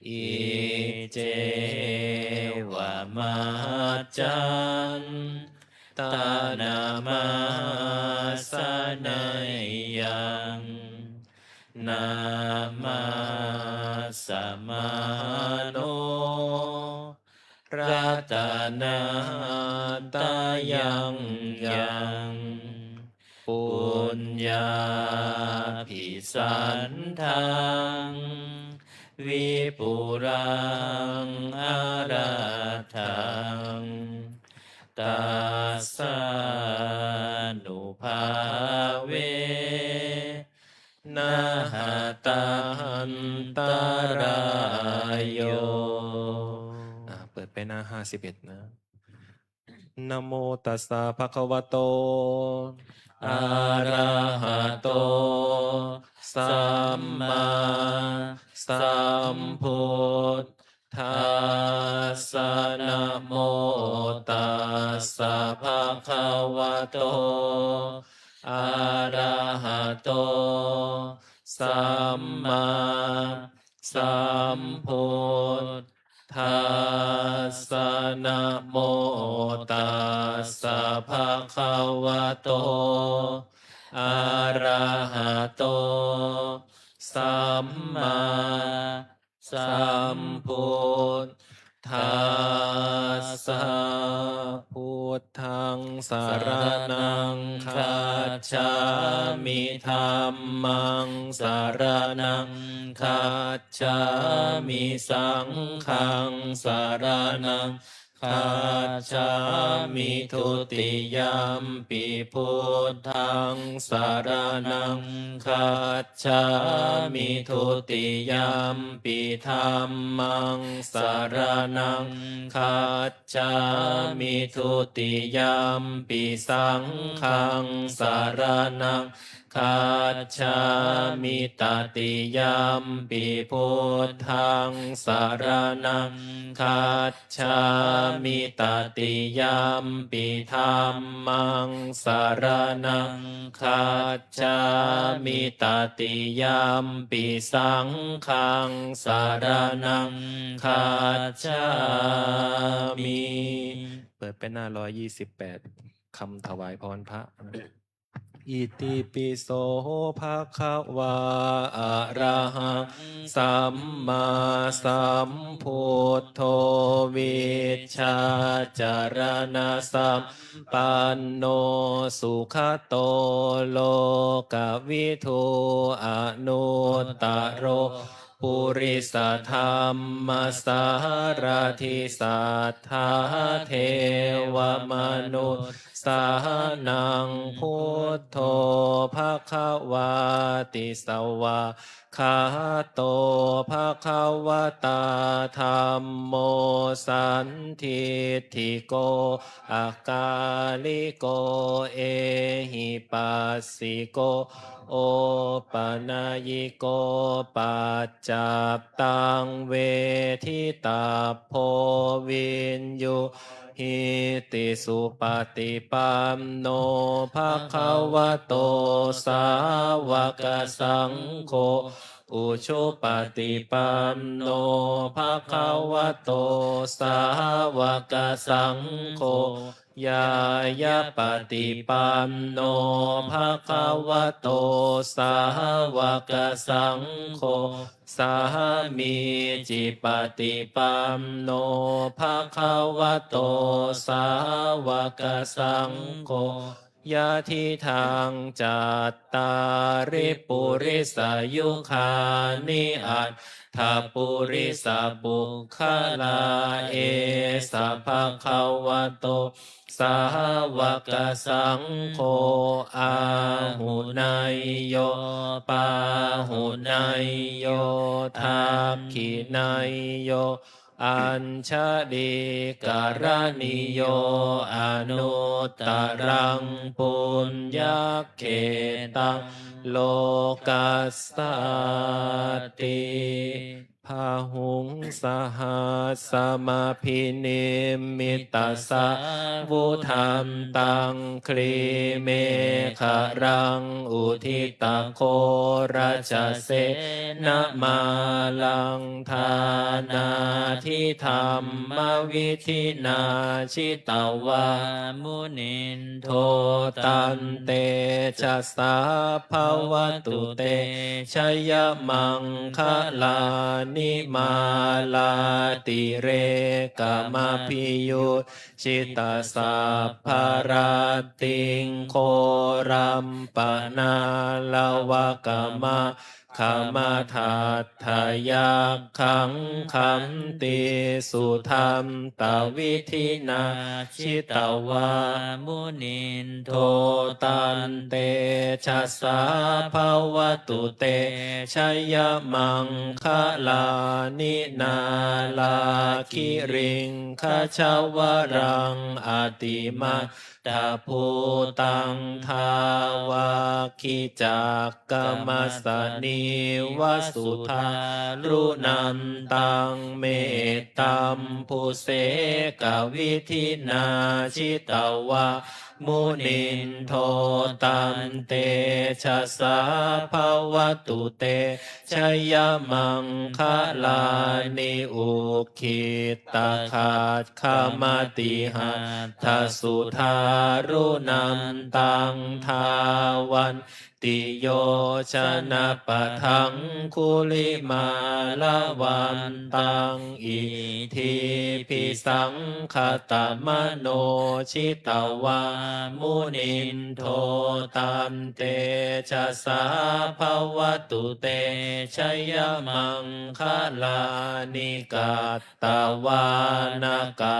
Iccevamajjhantanamāsaneyyaṃ, namassamāno ratanattayaṃ yaṃ, puññābhisandaṃ vipulaṃ alatthaṃ, tassānubhāve na hatantarāyo. อ่า เปิดไปหน้าห้าสิบเอ็ดนะ Namo tassa bhagavato arahato sammāsambuddhassa. Namo tassa bhagavato arahato sammāsambuddhassa. Namo tassa bhagavato arahato sammāsambuddhassa. Buddhaṃ saraṇaṃ gacchāmi. Dhammaṃ saraṇaṃ gacchāmi. Saṅghaṃ saraṇaṃ gacchāmi. Dutiyampi buddhaṃ saraṇaṃ gacchāmi. Dutiyampi dhammaṃ saraṇaṃ gacchāmi. Dutiyampi saṅghaṃ saraṇaṃ gacchāmi. Tatiyampi buddhaṃ saraṇaṃ gacchāmi. Tatiyampi dhammaṃ saraṇaṃ gacchāmi. Tatiyampi saṅghaṃ saraṇaṃ gacchāmi. เปิดไปหน้า ร้อยยี่สิบแปด คำถวายพรพระ Itipi so bhagavā arahaṃ sammāsambuddho vijjācaraṇasampanno sugato lokavidū anuttaro purisadammasārathi satthā devamanussānaṃ buddho bhagavāti. Svākkhāto bhagavatā dhammo sandiṭṭhiko akāliko ehipassiko opanayiko paccattaṃ veditabbo viññūhīti. Supaṭipanno bhagavato sāvakasaṅgho, ujupaṭipanno bhagavato sāvakasaṅgho, ñāyapaṭipanno bhagavato sāvakasaṅgho, sāmīcipaṭipanno bhagavato sāvakasaṅgho, yadidaṃ cattāri purisayugāni aṭṭha purisapuggalā, esa bhagavato sāvakasaṅgho, āhuneyyo pāhuneyyo dakkhiṇeyyo añjalikaraṇīyo anuttaraṃ puññakkhettaṃ lokassāti. Bāhuṃ sahassamabhinimmitasāvudhantaṃ, grīmekhalaṃ uditaghorasasenamāraṃ, dānādidhammavidhinā jitavā munindo, tantejasā bhavatu te jayamaṅgalāni. Mārātirekamabhiyujjhitasabbarattiṃ, ghorampanāḷavakamakkhamathaddhayakkhaṃ, khantīsudantavidhinā jitavā munindo, tantejasā bhavatu te jayamaṅgalāni. Nāḷāgiriṃ gajavaraṃ atimattabhūtaṃ, dāvaggicakkamasanīva sudāruṇantaṃ, mettambusekavidhinā jitavā munindo, tantejasā bhavatu te jayamaṅgalāni. Ukkhittakhaggamatihatthasudāruṇantaṃ, dhāvantiyojanapathaṅgulimālavantaṃ, iddhībhisaṅkhatamano jitavā munindo, tantejasā bhavatu te jayamaṅgalāni. Katvāna ka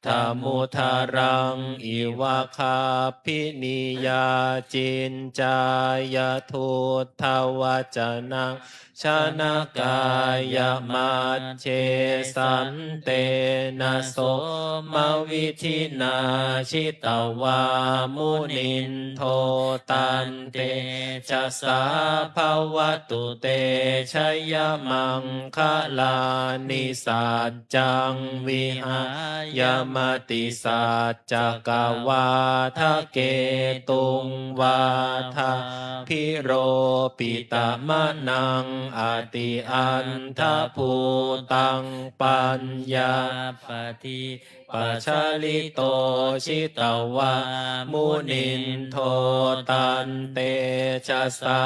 satthamudaraṃ iva gabbhinīyā ciñcāya duṭṭhavacanaṃ janakāyamajjhe santena somavidhinā jitavā munindo tantejasā bhavatu te jayamaṅgalāni. Saccaṃ vihāya matisac cakavādaketuṃ vādābhiropitamanaṃ atiandhabhūtaṃ paññāpadīpajalito jitavā munindo tantejasā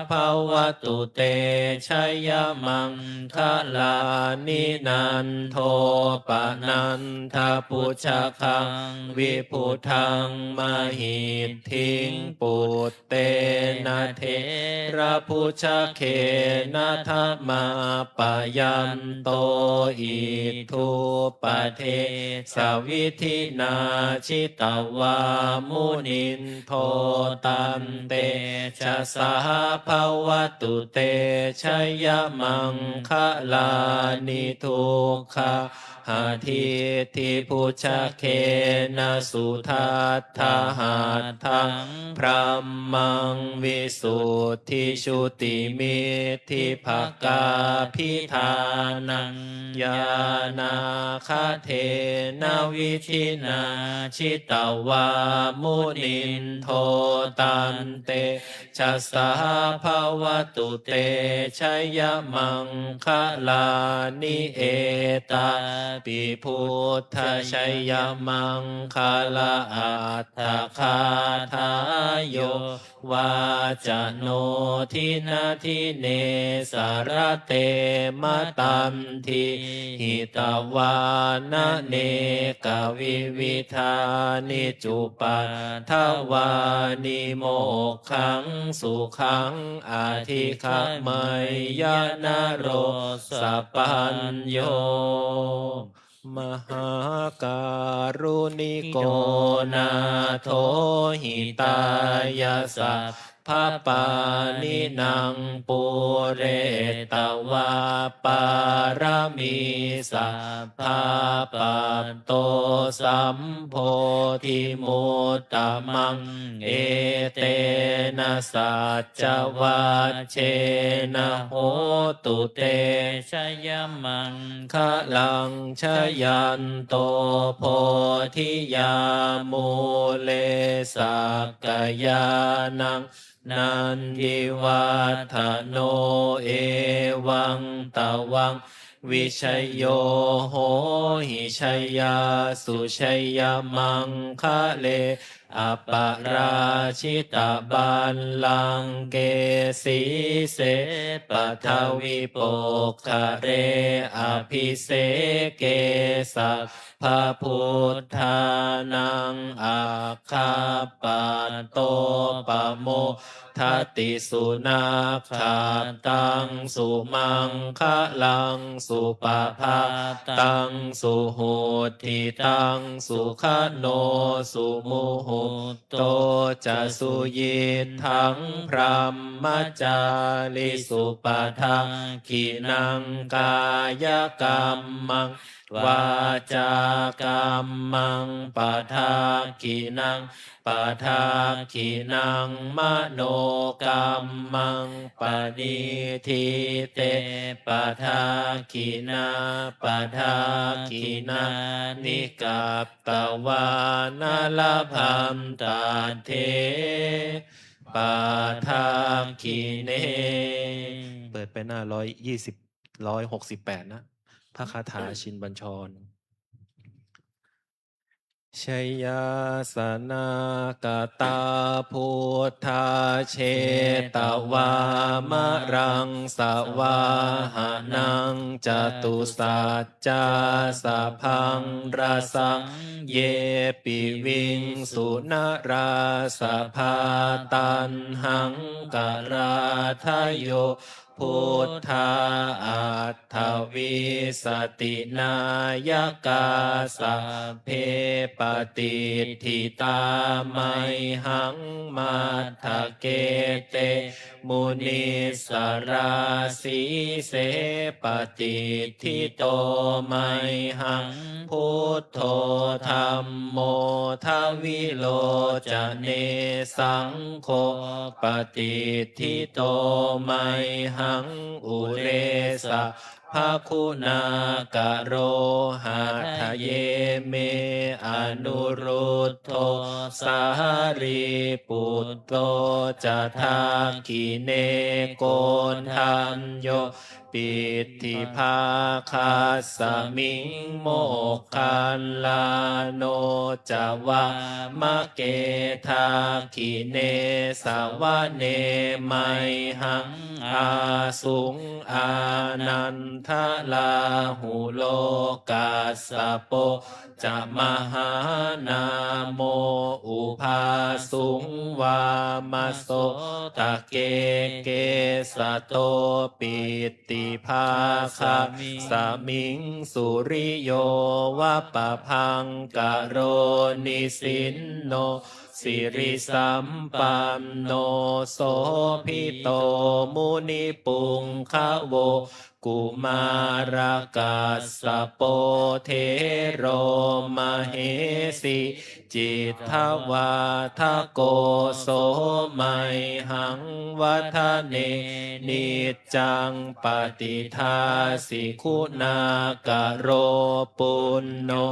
bhavatu te jayamaṅ galāni. Nandopanandabhujagaṃ vibudhaṃ mahiddhiṃ puttena therabhujagena damāpayanto iddhūpadesavidhinā jitavā munin do tantejasā bhavatu te jayamaṅgalāni. Duggāhadiṭṭhibhujagena sudaṭṭhahatthaṃ brahmaṃ visuddhijutimiddhibakābhidhānaṃ ñāṇāgadena vidhinā jitavā munindo tantejasā bhavatu te jayamaṅgalāni. Etāpi buddhajayamaṅgalaaṭṭhagāthā yo vācano dinadine sarate matandī hitvānanekavividhāni cupaddavāni mokkhaṃ sukhaṃ adhigameyya naro sapañño. Mahākāruṇiko nātho hitāya sabbapāṇinaṃ pūretvā pāramī sabbā patto sambodhimuttamaṃ. Etena saccavajjena hotu te jayamaṅgalaṃ. Jayanto bodhiyā mūle sakyānaṃ nandivaḍḍhano evaṃ tvaṃ vijayo hohi jayassu jayamaṅgale aparājitapallaṅke sīse paṭhavipokkhare abhiseke sabbabuddhānaṃ aggappatto pamo dati. Sunakkhattaṃ sumaṅgalaṃ supabhātaṃ suhuṭṭhitaṃ sukhaṇo sumuhutto ca suyiṭṭhaṃ brahmacārisu. Padakkhiṇaṃ kāyakammaṃ vācākammaṃ padakkhiṇaṃ padakkhiṇaṃ manokammaṃ paṇidhī te padakkhiṇā. Padakkhiṇāni katvāna labhantatthe padakkhiṇe. เปิดไปหน้าร้อยยี่สิบ ร้อยหกสิบแปดนะ พระคาถาชินบัญชร Jayāsanāgatā buddhā jetvā māraṃ savāhanaṃ catusaccāsabhaṃ rasaṃ ye piviṃsu narāsabhā. Taṇhaṅkarādayo Buddhā aṭṭhavīsati nāyakā, sabbe patiṭṭhitā mayhaṃ, matthake te munissarā. Sīse patiṭṭhito mayhaṃ, Buddho dhammo dvilocane, saṅgho patiṭṭhito mayhaṃ, ure sabbaguṇākaro. Hadaye me Anuruddho, Sārīputto ca dakkhiṇe, Koṇḍañño piṭṭhibhāgasmiṃ, Moggallāno ca vāmake. Dakkhiṇe savane mayhaṃ, āsuṃ Ānandarāhulo, Kassapo ca Mahānāmo, ubhāsuṃ vāmasotake. Kesato piṭṭhibhāgasmiṃ, suriyo va pabhaṅkaro, nisinno sirisampanno, Sobhito munipuṅgavo. Kumārakassapo thero, mahesī cittavādako, so mayhaṃ vadane niccaṃ, patiṭṭhāsi guṇākaro. Puṇṇo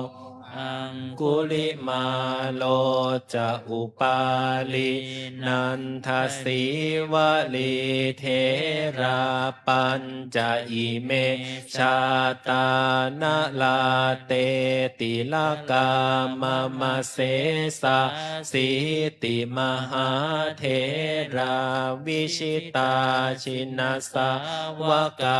Aṅgulimālo ca, Upālī Nandasīvalī, therā pañca ime jātā nalāṭe tilakā mama. Sesāsīti mahātherā vijitā jinasāvakā,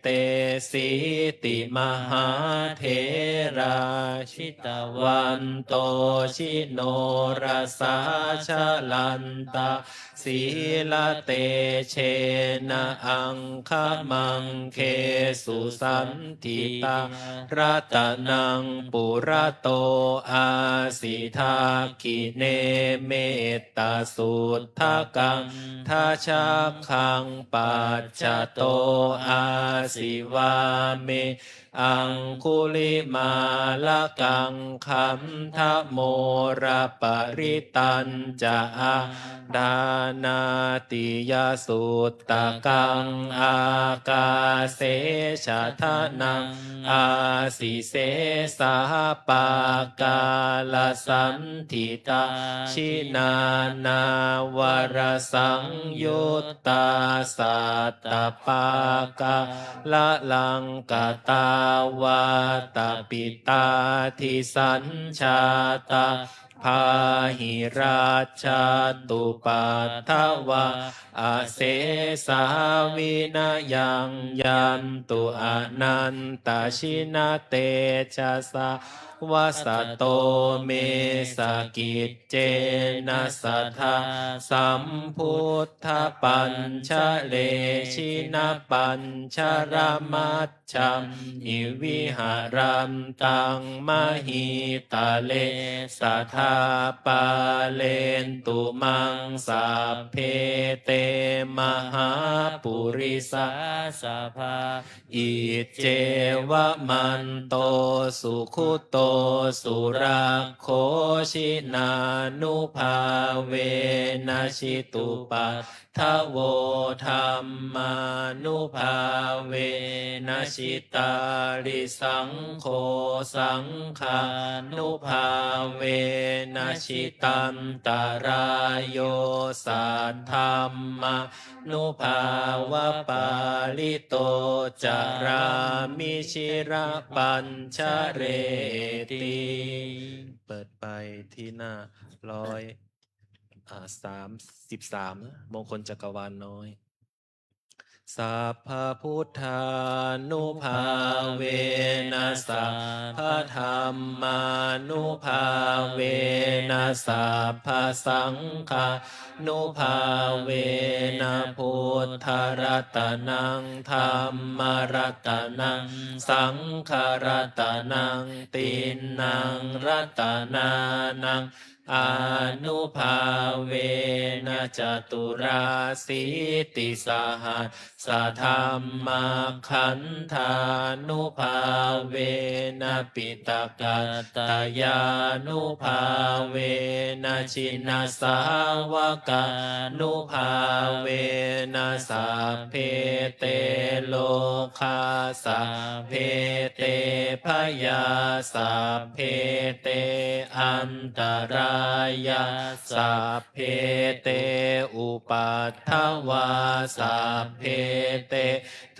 etesīti mahātherā jitavanto jinorasā, jalantā sīlatejena aṅgamaṅgesu saṇṭhitā. Ratanaṃ purato āsi dakkhiṇe mettasuttakaṃ, dhajaggaṃ pacchato āsi vāme aṅgulimālakaṃ. Khandhamoraparittañca āṭānāṭiyasuttakaṃ, ākāse chadanaṃ āsi sesā pākārasaṇṭhitā. Jinā nāvarasaṃyut tā sattapākāralaṅkatā, vātapittādisañjātā bāhirajjhattupaddavā, asesā vinayaṃ yantu anantajinatejasā. Vasato me sakiccena sadā sambuddhapañjare, jinapañjaramajjhamhi viharantaṃ mahītale, sadā pālentu maṃ sabbe te mahāpurisāsabhā. Iccevamanto sugutto surakkho, jinānubhāvena jitupaddavo, dhammānubhāvena jitārisaṅgho, saṅghānubhāvena jitantarāyo, saddhammā nubhāvapālito carāmi jinapañjareti. เปิดไปที่หน้าร้อยอ่าสามสิบสามนะ มงคลจักรวาลน้อย Sabbabuddhānubhāvena sabbadhammānubhāvena sabbasaṅghānubhāvena buddharatanaṃ dhammaratanaṃ saṅgharatanaṃ tiṇṇaṃ ratanānaṃ ānubhāvena caturāsītisahassadhammakkhandhānubhāvena piṭakattayānubhāvena jinasāvakānubhāvena sabbe te rogā sabbe te bhayā sabbe te antarāyā sabbe te upaddavā sabbe te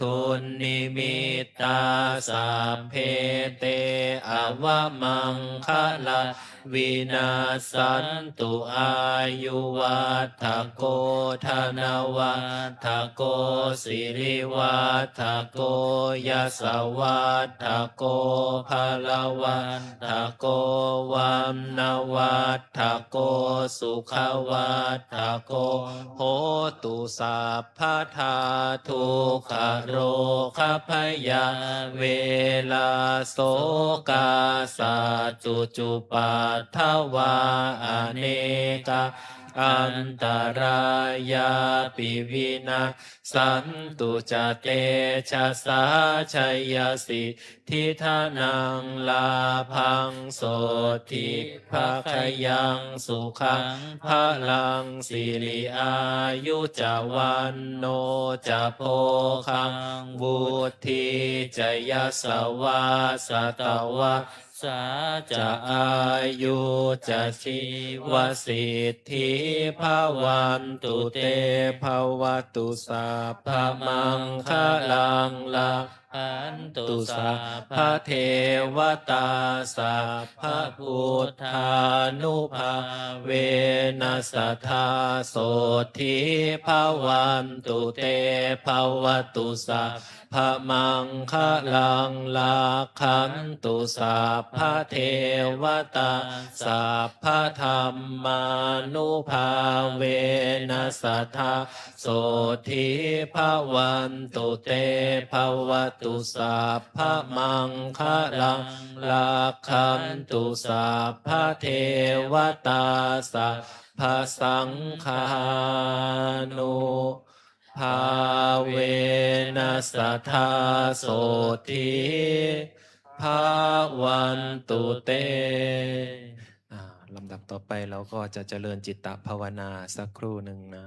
dunnimittā sabbe te avamaṅgalā vinassantu. Āyuvaḍḍhako dhanavaḍḍhako sirivaḍḍhako yasavaḍḍhako balavaḍḍhako vaṇṇavaḍḍhako sukhavaḍḍhako hotu sabbadā. Dukkharogabhayā verā sokā sattu cupaddavā anekā antarāyāpi vinassantu ca tejasā. Jayasiddhi dhanaṃ lābhaṃ sotthi bhāgyaṃ sukhaṃ balaṃ siri āyu ca vaṇṇo ca bhogaṃ vuḍḍhī ca yasavā satavassā ca āyū ca jīvasiddhī bhavantu te. Bhavatu sabbamaṅgalaṃ rakkhantu sabbadevatā sabbabuddhānubhāvena sadā sotthī bhavantu te. Bhavatu sabbamaṅgalaṃ rakkhantu sabbadevatā sabbadhammānubhāvena sadā sotthī bhavantu te. Bhavatu sabbamaṅgalaṃ rakkhantu sabbadevatā sabbasaṅghānubhāvena sadā sotthī bhavantu te. อ่า ลำดับต่อไปเราก็จะเจริญจิตตภาวนาสักครู่หนึ่งนะ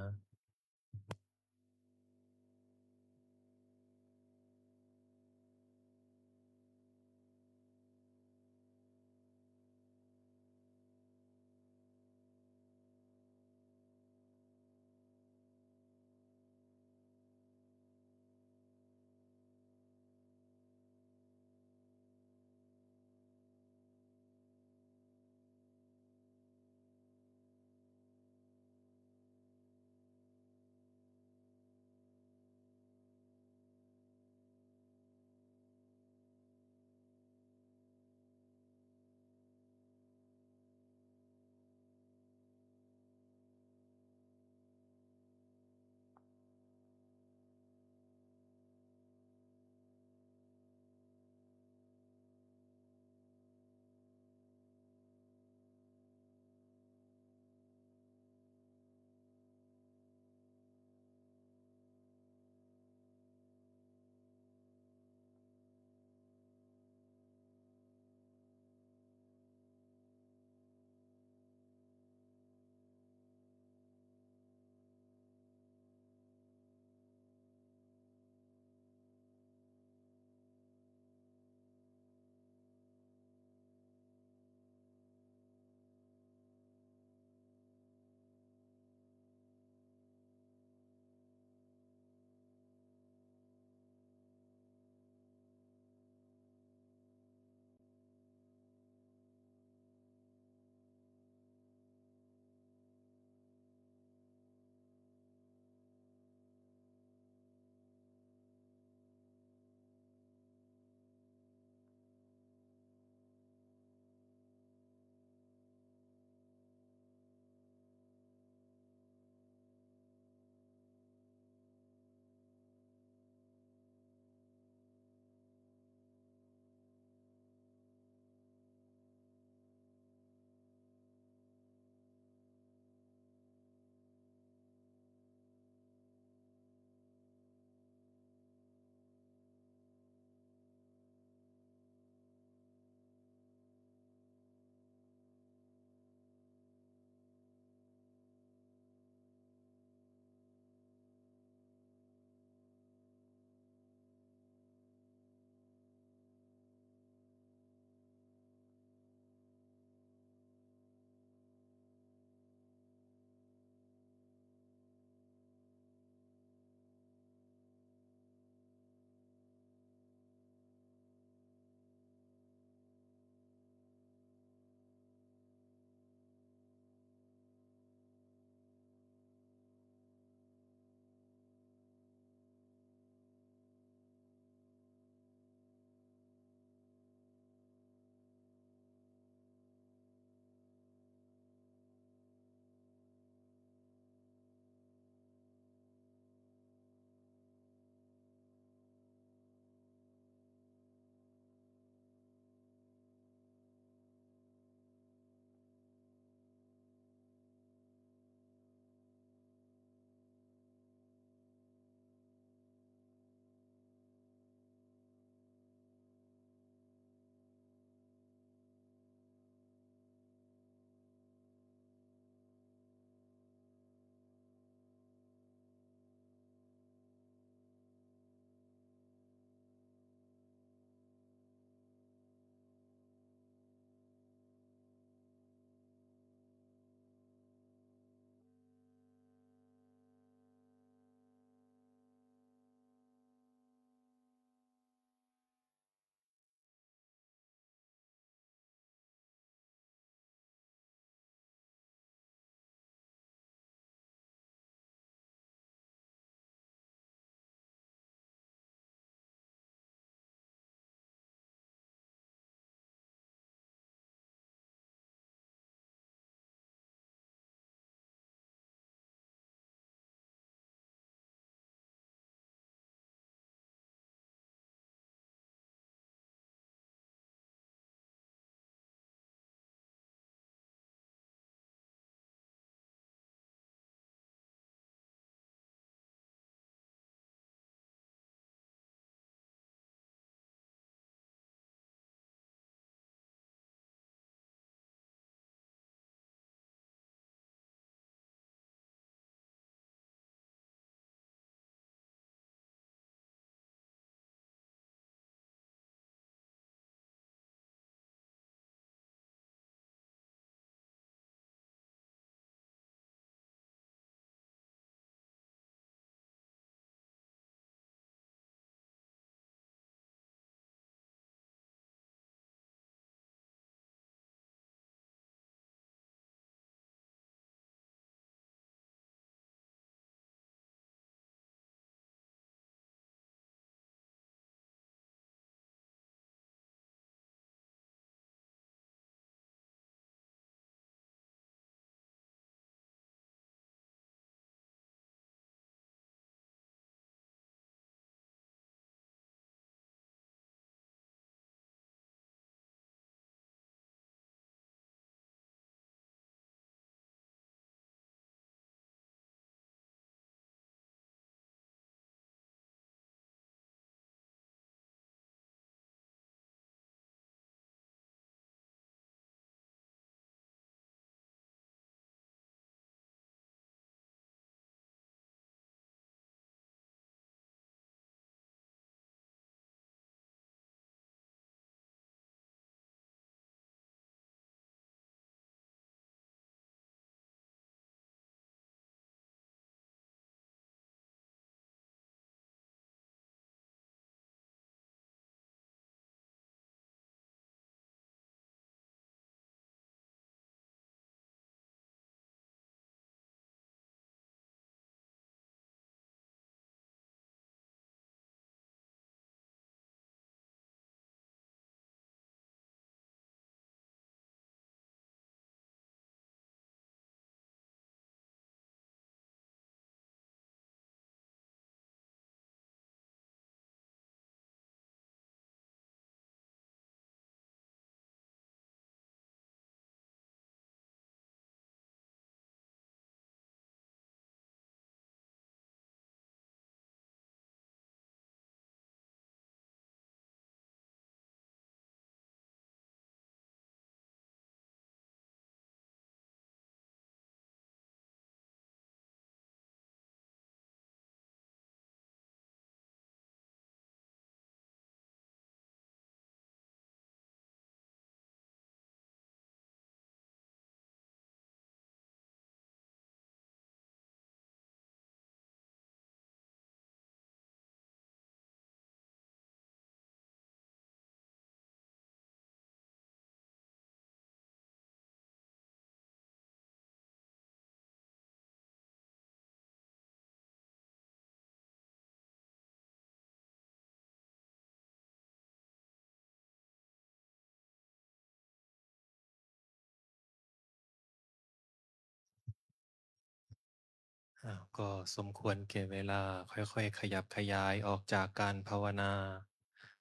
อ้าว ก็สมควรแก่เวลา ค่อยๆ ขยับขยายออกจากการภาวนา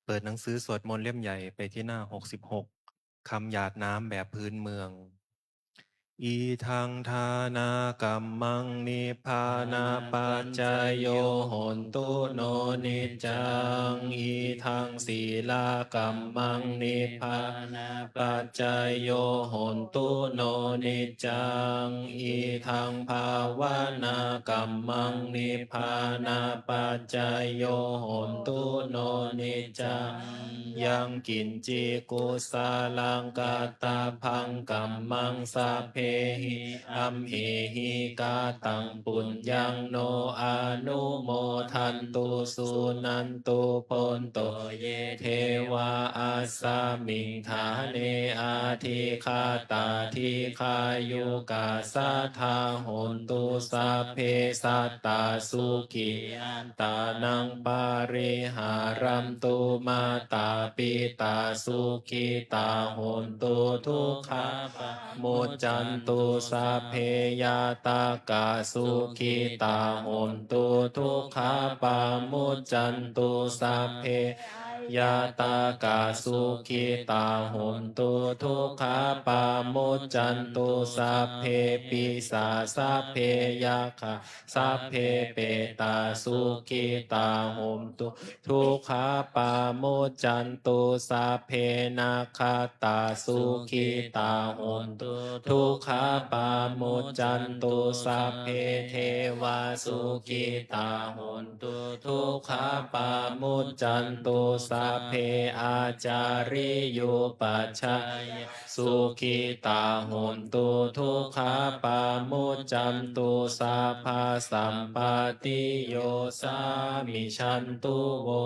เปิดหนังสือสวดมนต์เล่มใหญ่ไปที่หน้า หกสิบหก คำหยาดน้ำแบบพื้นเมือง Idaṃ dānakammaṃ nibbānapaccayo hontu no niccaṃ. Idaṃ sīlakammaṃ nibbānapaccayo hontu no niccaṃ. Idaṃ bhāvanākammaṃ nibbānapaccayo hontu no niccaṃ. Yaṃ kiñci kusalaṃ kattabbaṃ kammaṃ sabbehi amhehi kataṃ puññaṃ no anumodantu suṇantu bhonto ye devā asmiṃ ṭhāne adhigatā dīghāyukā sadā hontu. Sabbe sattā sukhī attānaṃ pariharantu. Mātā pitā sukhitā hontu, dukkhā pamuccantu. Sabbe ñātakā sukhitā hontu, dukkhā pamuccantu. Sabbe aññātakā sukhitā hontu, dukkhā pamuccantu. Sabbe pisā sabbe yakkhā sabbe petā sukhitā hontu, dukkhā pamuccantu. Sabbe nakkhattā sukhitā hontu, dukkhā pamuccantu. Sabbe devā sukhitā hontu, dukkhā pamuccantu. Sabbe ācariyupajjhāyā sukhitā hontu, dukkhā pamuccantu. Sabbasampattiyo samijjhantu vo.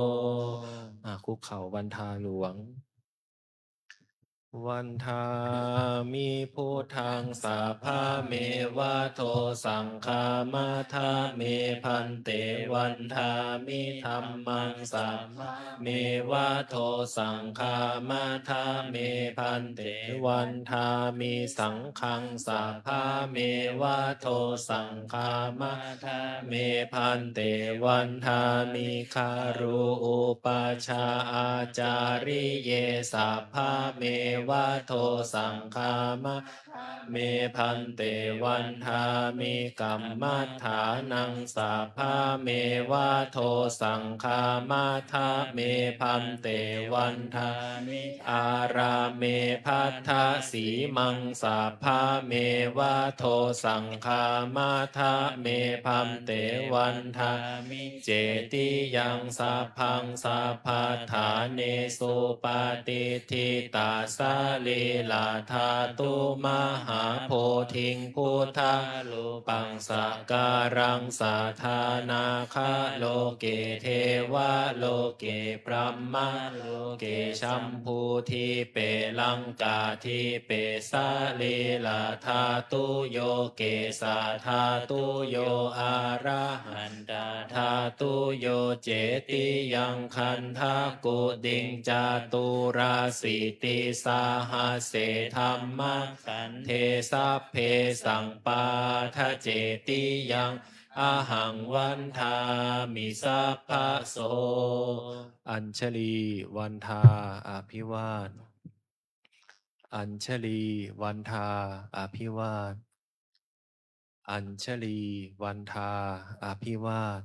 อ่า คุกเข่าวันทาหลวง Vandāmi buddhaṃ sabbameva dosaṃ khamatha me bhante. Vandāmi dhammaṃ sabbameva dosaṃ khamatha me bhante. Vandāmi saṅghaṃ sabbameva dosaṃ khamatha me bhante. Vandāmi guru upajjhā ācariye sabbameva dosaṃ khamatha me bhante. Vandāmi kammaṭṭhānaṃ sabbameva dosaṃ khamatha me bhante. Vandāmi ārāme bhaddasīmaṃ sabbameva dosaṃ khamatha me bhante. Vandāmi cetiyaṃ sabbaṃ sabbaṭṭhānesu patiṭṭhitā sarīradhātu mahābodhiṃ buddharūpaṃ sakāraṃ sadā nāgaloke devaloke brahmaloke jambudīpe laṅkādīpe sarīradhātuyo kesādhātuyo arahan tadhātuyo cetiyaṃ gandhakuṭiṃ caturāsītisahasсе dhammakkhandhe sabbesaṃ pādaṃ cetiyaṃ ahaṃ vandāmi sabbaso. Añjalī vandā abhivād. Añjalī vandā abhivād. Añjalī vandā abhivād.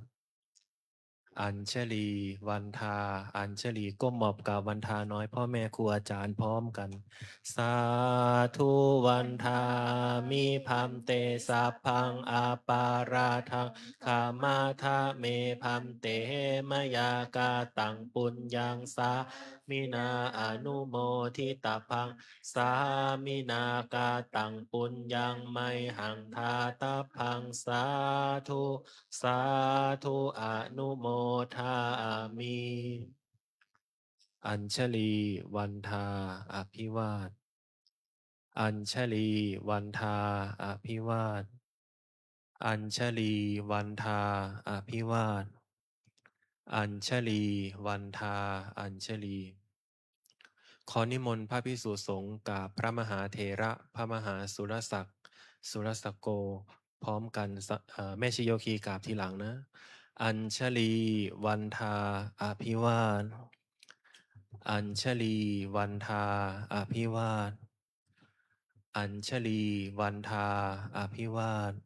Añjalī vandā añjalī ก้มหมอบกราบวันทาน้อยพ่อแม่ครูอาจารย์พร้อมกัน Sādhu vandāmi bhante sabbaṃ aparādhaṃ khamatha me bhante mayā kataṃ puññaṃ sāminā anumoditabbaṃ sāminā kataṃ puññaṃ mayhaṃ dātabbaṃ sādhu sādhu anumodāmi. Añjalī vandā abhivād. Añjalī vandā abhivād. Añjalī vandā abhivād. Añjalī vandā añjalī. ขอนิมนต์พระภิกษุสงฆ์กราบพระมหาเถระ พระมหาสุรศักดิ์ สุรสโก พร้อมกันสะ- เอ่อ แม่ชีโยคีกราบทีหลังนะ Añjalī vandā abhivād. Añjalī vandā abhivād. Añjalī vandā abhivād.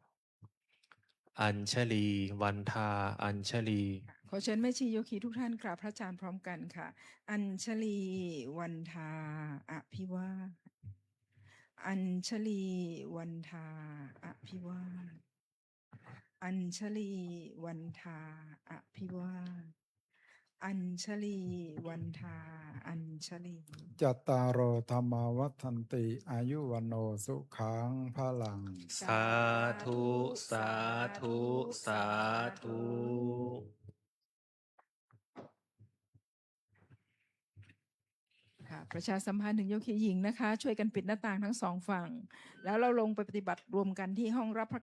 Añjalī vandā añjalī. ขอเชิญแม่ชีโยคีทุกท่านกราบพระอาจารย์พร้อมกันค่ะ Añjalī vandā abhivād. Añjalī vandā abhivād. Añjalī vandā abhivād. Añjalī vandā añjalī. Cattāro dhammā vaḍḍhanti, āyu vaṇṇo sukhaṃ balaṃ. Sādhu, sādhu, sādhu. ค่ะ ประชาสัมพันธ์ถึงโยคีหญิงนะคะ ช่วยกันปิดหน้าต่างทั้งสองฝั่ง แล้วเราลงไปปฏิบัติรวมกันที่ห้องรับพระ